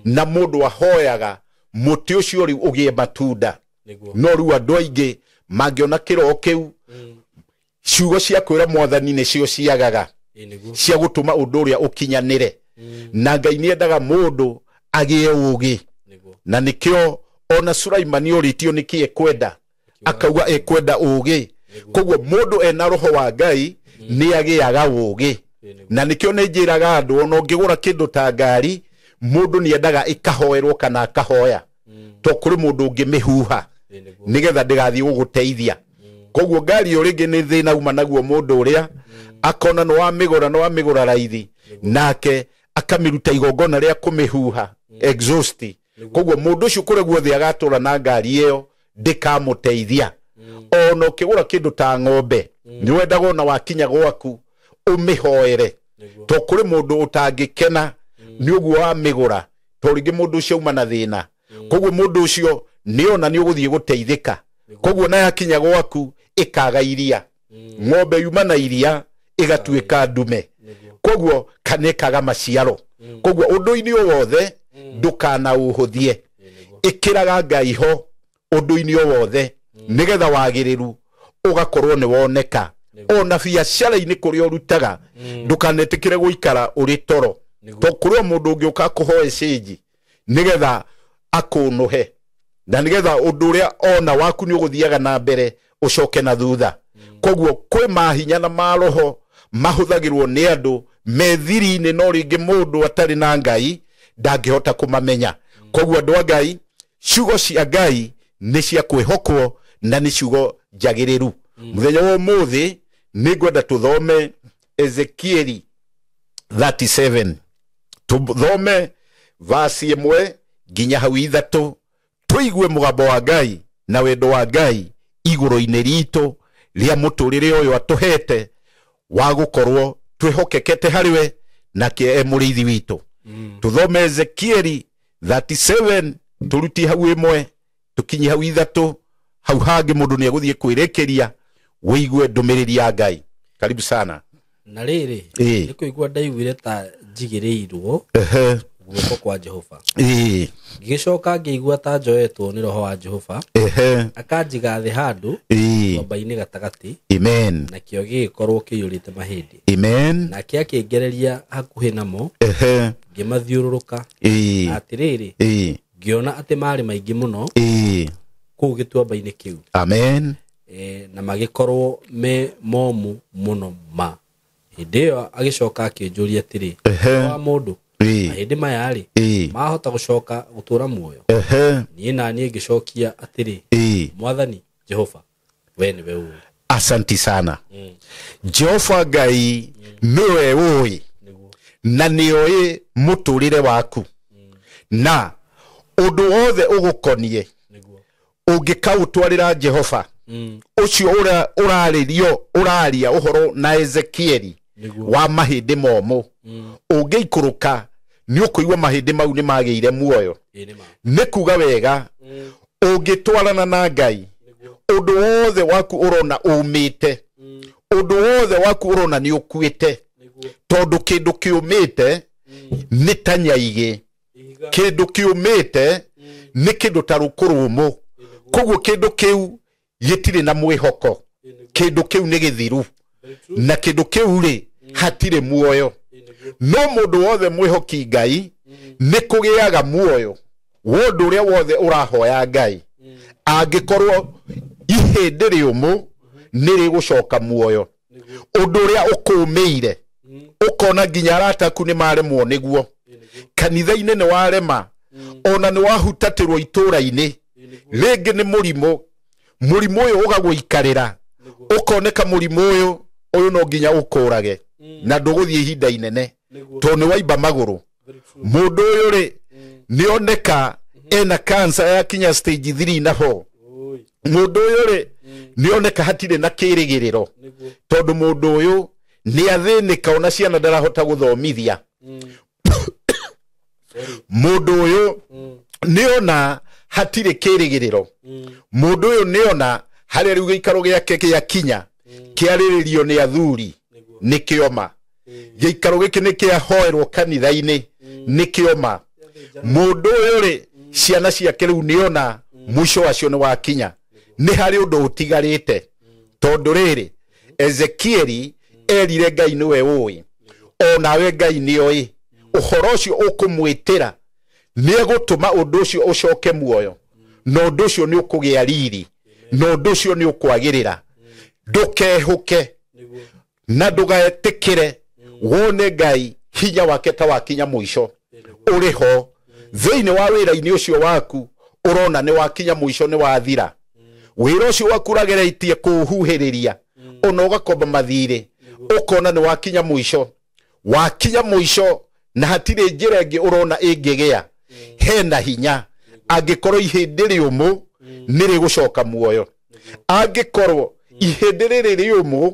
na mũndũ ahoyaga mũtĩ ũcio rĩu ũgĩe matunda. No rĩu andũ aingĩ mangĩona kĩro kĩu, ciugo cia kwĩra mwathani nĩcio ciagaga cia gũtũma ũndũ ũrĩa ũkinyanĩre. Na Ngai nĩendaga mũndũ agĩe ũũgĩ, na nĩkĩo ona Sulaimani orĩtio nĩkĩ ekwenda, akauga ekwenda ũũgĩ. Koguo mũndũ ena roho wa Ngai nĩ agĩaga ũũgĩ. Na nĩkĩo nĩ njĩraga andũ ona ũngĩgũra kĩndũ ta ngari, mũndũ nĩendaga ĩkahoerwo kana akahoya, to kũrĩ mũndũ ũngĩmĩhuha nĩgetha ndĩgathiĩ gũgũteithia. Koguo ngari ĩyo rĩngĩ nĩ thĩna uma naguo mũndũ ũrĩa akona nĩ wamĩgũra, nĩ wamĩgũra raithi, nake akamĩruta igongona rĩa kũmĩhuha exhaust. Koguo mũndũ ũcio kũrĩa guothe agatũra na ngari ĩyo ndĩkamũteithia. Ona ũkĩgũra kĩndũ ta ng'ombe, nĩ wendaga ona wakinya gwaku ũmĩhoere, to kũrĩ mũndũ ũtangĩkena nĩ ũguo wamĩgũra, to rĩngĩ mũndũ ũcio auma na thĩna. Koguo mũndũ ũcio nĩona nĩ ũgũthiĩ gũteithĩka, koguo na yakinya gwaku ĩkaga iria, ng'ombe yuma na iria ĩgatuĩka ndume, koguo kana ĩkaga maciaro. Koguo ũndũ-inĩ o wothe ndũkanaũhũthie, ĩkĩraga Ngai ho ũndũ-inĩ o wothe, nĩgetha wagĩrĩru ũgakorwo nĩ woneka. Ona biacara-inĩ kũrĩa ũrutaga, ndũkanetĩkĩre gũikara ũrĩ toro, to kũrĩ o mũndũ ũngĩ ũka kũhoe cĩnji nĩgetha akũnũhe, na nĩgetha ũndũ ũrĩa ona waku nĩ ũgũthiaga na mbere ũcoke na thutha. Koguo kwĩ mahinya na maroho mahũthagĩrwo nĩ andũ me thiri-inĩ, no rĩngĩ mũndũ atarĩ na Ngai ndangĩhota kũmamenya. Koguo andũ a Ngai, ciugo cia Ngai nĩ cia kwĩhokwo na nĩ ciugo njagĩrĩru. Mũthenya wa ũmũthĩ nĩ ngwenda tũthome Ezekieli 37, tũthome vasi 1 nginya hau 3, tũigue mũgambo wa Ngai na wendo wa Ngai igũrũ-inĩ ritũ rĩa mũtũrĩre ũyũ atũhete wa gũkorwo twĩhokekete harĩ we nake e mũrĩithi witũ. Tũthome Ezekieli 37, tũrutie hau 1 tũkinye hau 3, hau hangĩ mũndũ nĩ egũthiĩ kwĩrĩkĩria wĩigue ndũmĩrĩri ya Ngai. Karibu sana. Na rĩrĩ, nĩ kũigua ndaiguire ta njigĩrĩirwo guoko kwa Jehova. Ngĩgĩcoka ngĩigua ta njoetwo nĩ roho wa Jehova, akanjiga thĩ handũ nyũmba-inĩ gatagatĩ. Amen. Nakĩo gĩgĩkorwo kĩiyũrĩte mahĩndĩ. Amen. Nake akĩngereria hakuhĩ namo, ngĩmathiũrũrũka. Atĩrĩrĩ, ngĩona atĩ marĩ maingĩ mũno kũu gĩtuamba-inĩ kĩu. Amen. Na magĩkorwo me momũ mũno ma. Hĩndĩ ĩyo agĩcoka akĩnjũria atĩrĩ, wa mũndũ, mahĩndĩ maya rĩ, mahota gũcoka gũtũra muoyo? Niĩ na niĩ ngĩcokia atĩrĩ, Mwathani Jehova, we nĩwe ũũĩ. Asanti sana. Jehova Ngai nĩwe ũũĩ na nĩoĩ mũtũrĩre waku, na ũndũ wothe ũgũkonie ũngĩkaũtwarĩra Jehova ũcio ũrĩa ũrarĩrio, ũraria ũhoro na Ezekieli wa mahĩndĩ momũ, ũngĩikũrũka nĩ ũkũigua mahĩndĩ mau nĩ magĩire muoyo. Nĩ kuga wega, ũngĩtwarana na Ngai, ũndũ wothe waku ũrona ũmĩte, ũndũ wothe waku ũrona nĩ ũkuĩte, tondũ kĩndũ kĩũmĩte nĩ ta nyaigĩ, kĩndũ kĩũmĩte nĩ kĩndũ ta rũkũrũmũ. Koguo kĩndũ kĩu gĩtirĩ na mwĩhoko, kĩndũ kĩu nĩ gĩthiru, na kĩndũ kĩu rĩ hatirĩ muoyo. No mũndũ wothe mwĩhoki Ngai nĩ kũgĩaga muoyo wa ũndũ ũrĩa wothe ũrahoya Ngai. Angĩkorwo ihĩndĩ rĩũmũ nĩ rĩgũcoka muoyo, ũndũ ũrĩa ũkũmĩire ũkona nginya arata aku nĩ maremwo nĩguo, kanitha-inĩ nĩ warema, ona nĩ wahutatĩrwo itũũra-inĩ, rĩngĩ nĩ mũrimũ, mũrimũ ũyũ ũgagũikarĩra, ũkoneka mũrimũ ũyũ no nginya ũkũrage na ndũgũthiĩ ihinda inene tondũ nĩ waimba magũrũ. Mũndũ ũyũ rĩ nĩoneka ena cancer yakinya stage 3 na 4. Mũndũ ũyũ rĩ nĩoneka hatirĩ na kĩrĩgĩrĩro, tondũ mũndũ ũyũ nĩ athĩnĩka ona ciana ndarahota gũthomithia. Mũndũ ũyũ nĩona hatirĩ kĩrĩgĩrĩro. Mũndũ ũyũ nĩona harĩa rĩu gĩikaro gĩake gĩakinya kĩarĩrĩrio nĩ athuri nĩ kĩoma, gĩikaro gĩkĩ nĩ kĩahoerwo kanitha-inĩ nĩ kĩoma. Mũndũ ũyũ rĩ ciana ciake rĩu nĩona mũico wacio nĩ wakinya, nĩ harĩ ũndũ ũtigarĩte, tondũ rĩrĩ Ezekieli erire Ngai nĩwe ũĩ, onawe Ngai nĩoĩ ũhoro ũcio ũkũmwĩtĩra nĩ egũtũma ũndũ ũcio ũcoke muoyo, na ũndũ ũcio nĩ ũkũgĩa riri, na ũndũ ũcio nĩ ũkwagĩrĩra. Ndũkehũke na ndũgetĩkĩre wone Ngai hinya wake ta wakinya mũico ũrĩ ho thĩinĩ wa wĩra-inĩ ũcio waku, ũrona nĩ wakinya mũico nĩ wathira. Wĩra ũcio waku ũrageretie kũũhuhĩrĩria ona ũgakomba mathirĩ, ũkona nĩ wakinya mũico, wakinya mũico na hatirĩ njĩra ĩngĩ ũrona ĩngĩgĩa. Hena hinya angĩkorwo ihĩndĩ rĩũmũ nĩ rĩgũcoka muoyo, angĩkorwo ihĩndĩ rĩrĩ rĩũmũ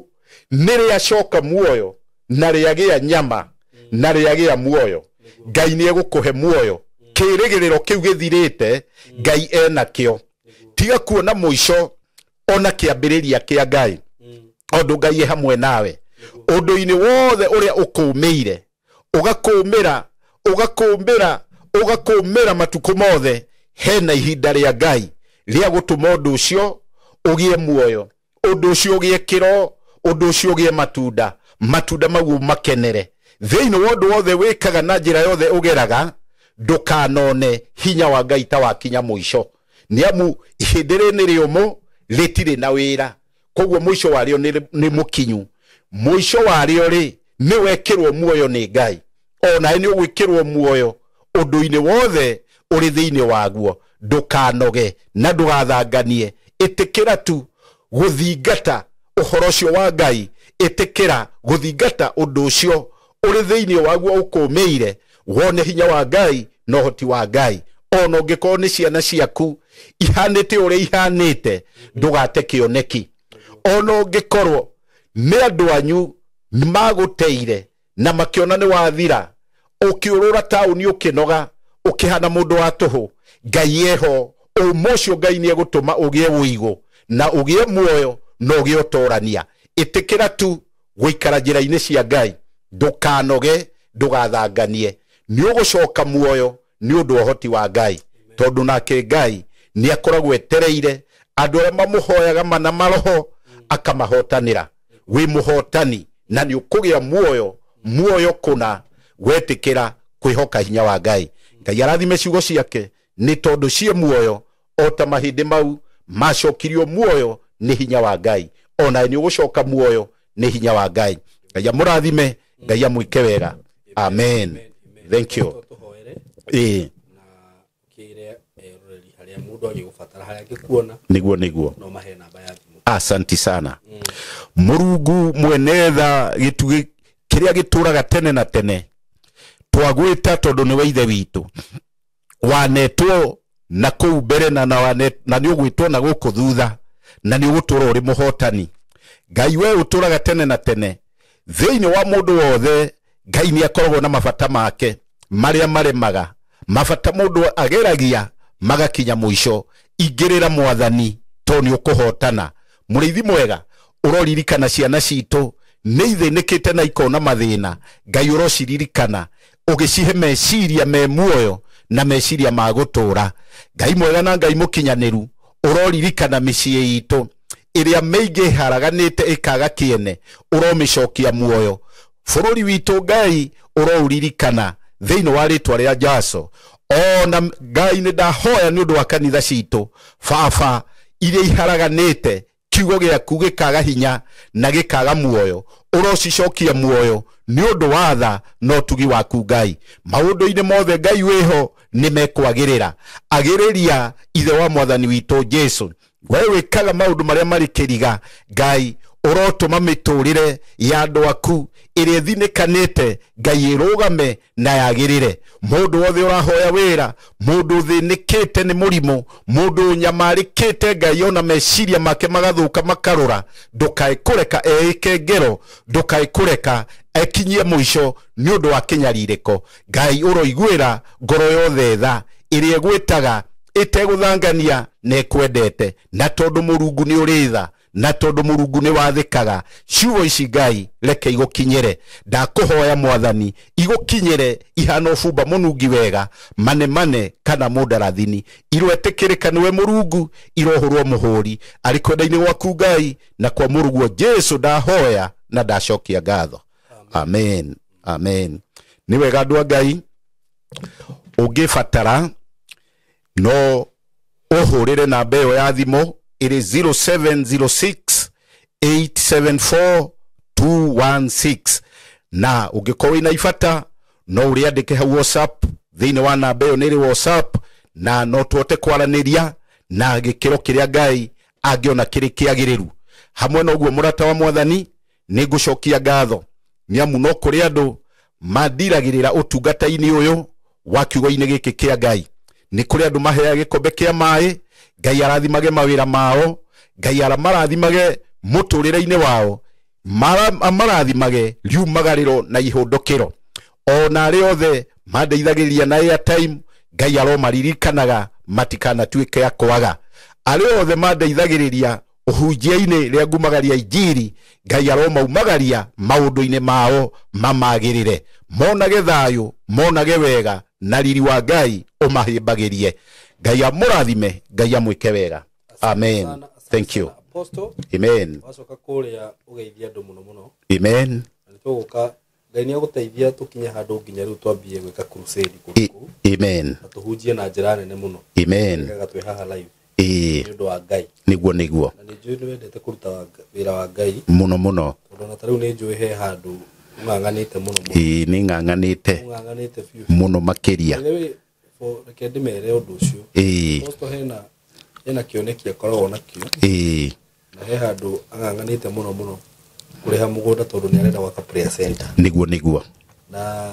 nĩ rĩacoka muoyo na rĩagĩa nyama na rĩagĩa muoyo, Ngai nĩ egũkũhe muoyo. Kĩrĩgĩrĩro kĩu gĩthirĩte Ngai enakĩo. Tiga kuona mũico ona kĩambĩrĩria kĩa Ngai, tondũ Ngai e hamwe nawe ũndũ-inĩ wothe ũrĩa ũkũmĩire, ũgakũmĩra ũgakũmĩra ũgakũmĩra matukũ mothe. Hena ihinda rĩa Ngai rĩa gũtũma ũndũ ũcio ũgĩe muoyo, ũndũ ũcio ũgĩe kĩro, ũndũ ũcio ũgĩe matunda, matunda mau makenere. Thĩinĩ wa ũndũ wothe wĩkaga na njĩra yothe ũgeraga, ndũkanone hinya wa Ngai ta wakinya mũico, nĩ amu ihĩndĩ rĩrĩ nĩ rĩũmũ rĩtirĩ na wĩra, koguo mũico warĩo nĩ mũkinyu. Mũico warĩo rĩ nĩ wekĩrwo muoyo nĩ Ngai, onawe nĩ ũgwĩkĩrwo muoyo ũndũ-inĩ wothe ũrĩ thĩinĩ waguo. Ndũkanoge na ndũgathanganie, ĩtĩkĩra tu gũthingata ũhoro ũcio wa Ngai, ĩtĩkĩra gũthingata ũndũ ũcio ũrĩ thĩinĩ waguo ũkũmĩire, wone hinya wa Ngai na ũhoti wa Ngai. Ona ũngĩkorwo nĩ ciana ciaku ihanĩte ũrĩa ihanĩte, ndũgate kĩoneki. Ona ũngĩkorwo nĩ andũ anyu magũteire na makĩona nĩ wathira, ũkĩũrũra taũni ũkĩnoga ũkĩhana mũndũ wa tũhũ, Ngai eho. Ũmũ ũcio Ngai nĩ egũtũma ũgĩe ũigũ na ũgĩe muoyo na ũgĩe ũtorania. Ĩtĩkĩra tu gũikara njĩra-inĩ cia Ngai, ndũkanoge, ndũgathanganie, nĩ ũgũcoka muoyo nĩ ũndũ wa ũhoti wa Ngai, tondũ nake Ngai nĩ akoragwo etereire andũ arĩa mamũhoyaga mana maroho akamahotanĩra. Wĩ mũhotani na nĩ ũkũgĩa muoyo, muoyo kũna wetĩkĩra kwĩhoka hinya wa Ngai. Ngai arathime ciugo ciake nĩ tondũ ciĩ muoyo, o ta mahĩndĩ mau macokirio muoyo nĩ hinya wa Ngai, ona nĩ ũgũcoka muoyo nĩ hinya wa Ngai. Ngai amũrathime, Ngai amwĩke wega. Amen. Thank you. Ĩĩ na ũkĩre eroreri harĩa mũndũ angĩgũbatara, harĩa angĩkuona, nĩguo nĩguo no mahe namba ya thimũ. Asanti sana. Mũrungu mwene tha, gĩtugĩ kĩrĩa gĩtũraga tene na tene, twagwĩta tondũ nĩwe ithe witũ, wanetwo na kũu mbere na nĩ ũgwĩtwo na gũkũ thutha, na nĩ ũgũtũra ũrĩ mũhotani. Ngai we ũtũraga tene na tene, thĩinĩ wa mũndũ wothe Ngai nĩ akoragwo na mabata make marĩa maremaga, mabata mũndũ ageragia magakinya mũico. Ingĩrĩra Mwathani tondũ nĩ ũkũhotana. Mũrĩithi mwega, ũroririkana ciana citũ nĩ ithĩnĩkĩte na ikona mathĩna, Ngai ũrociririkana ũgĩcihe meciria me muoyo na meciria ma gũtũra. Ngai mwega na Ngai mũkinyanĩru, ũroririkana mĩciĩ itũ ĩrĩa mĩingĩ ĩharaganĩte ĩkaga kĩene, ũromĩcokia muoyo. Bũrũri witũ Ngai ũroũririkana thĩinĩ wa rĩtwa rĩa Jesũ. Ona Ngai nĩ ndahoya nĩ ũndũ wa kanitha citũ baba iria iharaganĩte, kiugo gĩaku gĩkaga hinya na gĩkaga muoyo, ũrocicokia muoyo nĩ ũndũ wa tha na ũtugi waku Ngai. Maũndũ-inĩ mothe Ngai wĩho nĩ mekwagĩrĩra. Agĩrĩria ithe wa Mwathani witũ Jesũ, we wĩkaga maũndũ marĩa marĩ kĩriga. Ngai ũrotũma mĩtũrĩre ya andũ aku ĩrĩa ĩthinĩkanĩte Ngai ĩrũgame na yagĩrĩre. Mũndũ wothe ũrahoya wĩra, mũndũ ũthĩnĩkĩte nĩ mũrimũ, mũndũ ũnyamarĩkĩte Ngai ona meciria make magathũka makarũra, ndũkae kũreka eĩke ngero, ndũkae kũreka ekinyie mũico nĩ ũndũ wa kĩnyarirĩko. Ngai ũroiguĩra ngoro yothe tha ĩrĩa ĩgwĩtaga ĩtegũthangania na ĩkwendete, na tondũ Mũrungu nĩ ũrĩ tha, na tondũ Mũrungu nĩ wathĩkaga, ciugo ici Ngai reke igũkinyĩre. Ndakũhoya Mwathani igũkinyĩre ihana ũbumba mũnungi wega, manemane kana mũndarathini, iroetĩkĩrĩka nĩwe Mũrungu, irohũrwo mũhũri arĩ kwenda-inĩ gwaku Ngai na kwa Mũrũguo Jesũ ndahoya na ndacokia ngatho. Amen. Amen. Nĩ wega andũ a Ngai, ũngĩbatara no ũhũrĩre namba ĩyo ya thimũ ĩrĩ 0706 874 216, na ũngĩkorwo wĩna ibata no ũrĩandĩke hau WhatsApp, thĩinĩ wa namba ĩyo nĩ ĩrĩ WhatsApp, na no tũhote kwaranĩria na gĩkĩro kĩrĩa Ngai angĩona kĩrĩ kĩagĩrĩru. Hamwe na ũguo mũrata wa mwathani, nĩ ngũcokia ngatho nĩ amu no kũrĩ andũ mandiragĩrĩra ũtungata-inĩ ũyũ wa kiugo-inĩ gĩkĩ kĩa Ngai. Nĩ kũrĩ andũ maheaga gĩkombe kĩa maĩ, Ngai arathimage mawĩra mao, Ngai aramarathimage mũtũrĩre-inĩ wao, amarathimage riumagarĩro na ihũndũkĩro. Ona arĩa othe mandeithagĩrĩria na airtime, Ngai aromaririkanaga matikanatuĩke a kwaga. Arĩa othe mandeithagĩrĩria ũhunjia-inĩ rĩa ngumagaria injiri, Ngai aromaumagaria maũndũ-inĩ mao mamagĩrĩre, monage thayũ, monage wega, na riri wa Ngai ũmahĩmbagĩrie. Ngai amũrathime, Ngai amwĩke wega. Amen. Thank you. Apostle. Amen. Wacoka kũrĩa ũgeithia andũ mũno mũno. Amen. Na nĩtũgũka, Ngai nĩagũteithia tũkinye handũ nginya rĩu twambie gwĩka crusade kũndũ kũu. Amen. Na tũhunjie na njĩra nene mũno. Amen. Nĩgetha twĩ haha live. Ĩĩ. Nĩ ũndũ wa Ngai. Nĩguo, nĩguo. Na nĩ njũĩ nĩ wendete kũruta wĩra wa Ngai. Mũno mũno. Tondũ ona ta rĩu nĩ njũĩ he handũ ũng'ang'anĩte mũno mũno. Ĩĩ, nĩ ng'ang'anĩte. Ũng'ang'anĩte biũ. Mũno makĩria. By the way, reke ndĩmere ũndũ ũcio. Ĩĩ. Apostle hena kĩoneki akoragwo nakĩo. Ĩĩ. Na he handũ ang'ang'anĩte mũno mũno kũrĩha mũgũnda tondũ nĩ arenda gwaka prayer center. Nĩguo, nĩguo. Na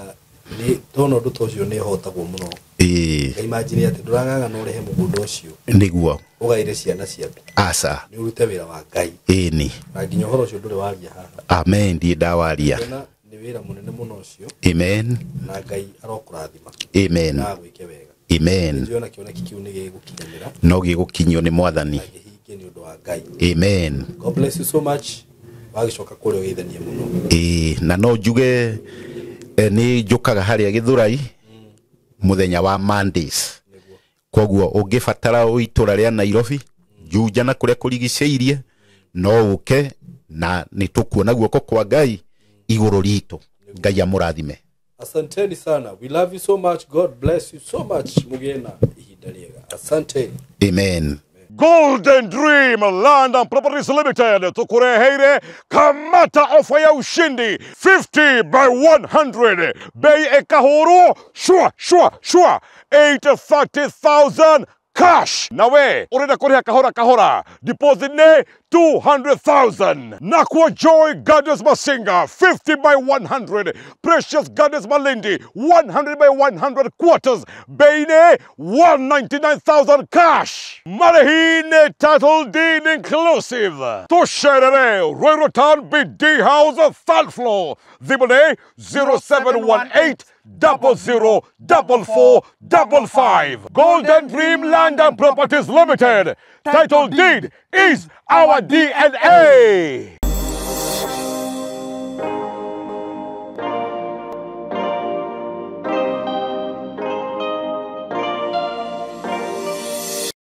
nĩ tondũ ũndũ ta ũcio nĩ ũhotagwo mũno. Ĩĩ. Ngai imagine atĩ ndũrang'ang'ana ũrĩhe mũgũnda ũcio. Nĩguo. Ũgaĩre ciana ciaku. Aca. Nĩ ũrute wĩra wa Ngai. Ĩni. Na nginya ũhoro ũcio ndũrĩ waria haha. Amen, ndirĩ ndawaria. Kuona nĩ wĩra mũnene mũno ũcio. Amen. Na Ngai arokũrathima. Amen. Na agwĩke wega. Amen. Nĩnjũĩ ona kĩoneki kĩu nĩ gĩgũkinyanĩra. No gĩgũkinyio nĩ mwathani. Na kĩhinge nĩ ũndũ wa Ngai. Amen. God bless you so much. Wagĩcoka kũrĩa ũgeithanie mũno. Ĩĩ, na no njuge nĩ njũkaga harĩa Gĩthũrai mũthenya wa Mondays. Koguo ũngĩbatara itũra rĩa Nairobi, Juja na kũrĩa kũrigicĩirie, no ũke na nĩ tũkuona guoko kwa Ngai igũrũ ritũ. Ngai amũrathime. Asanteni sana. We love you so much. God bless you so much. Mũgĩe na ihinda rĩega. Asante. Amen. Golden Dream Land and Properties Limited tukureheire kamata ofa ya ushindi 50 by 100 bei ekahuru shwa shwa shwa 830,000 cash. Nawe urenda kuriha kahora kahora, deposit ne 200,000. Nakwa Joy Gardens Masinga 50 by 100, Precious Gardens Malindi 100 by 100 quarters, bei ne 199,000 cash. Marehine title deed inclusive. Tusherere Royal Town BD House third floor. Thimũ 0718 00 44 55. Golden Dream Land and Properties Limited. Title deed is our DNA.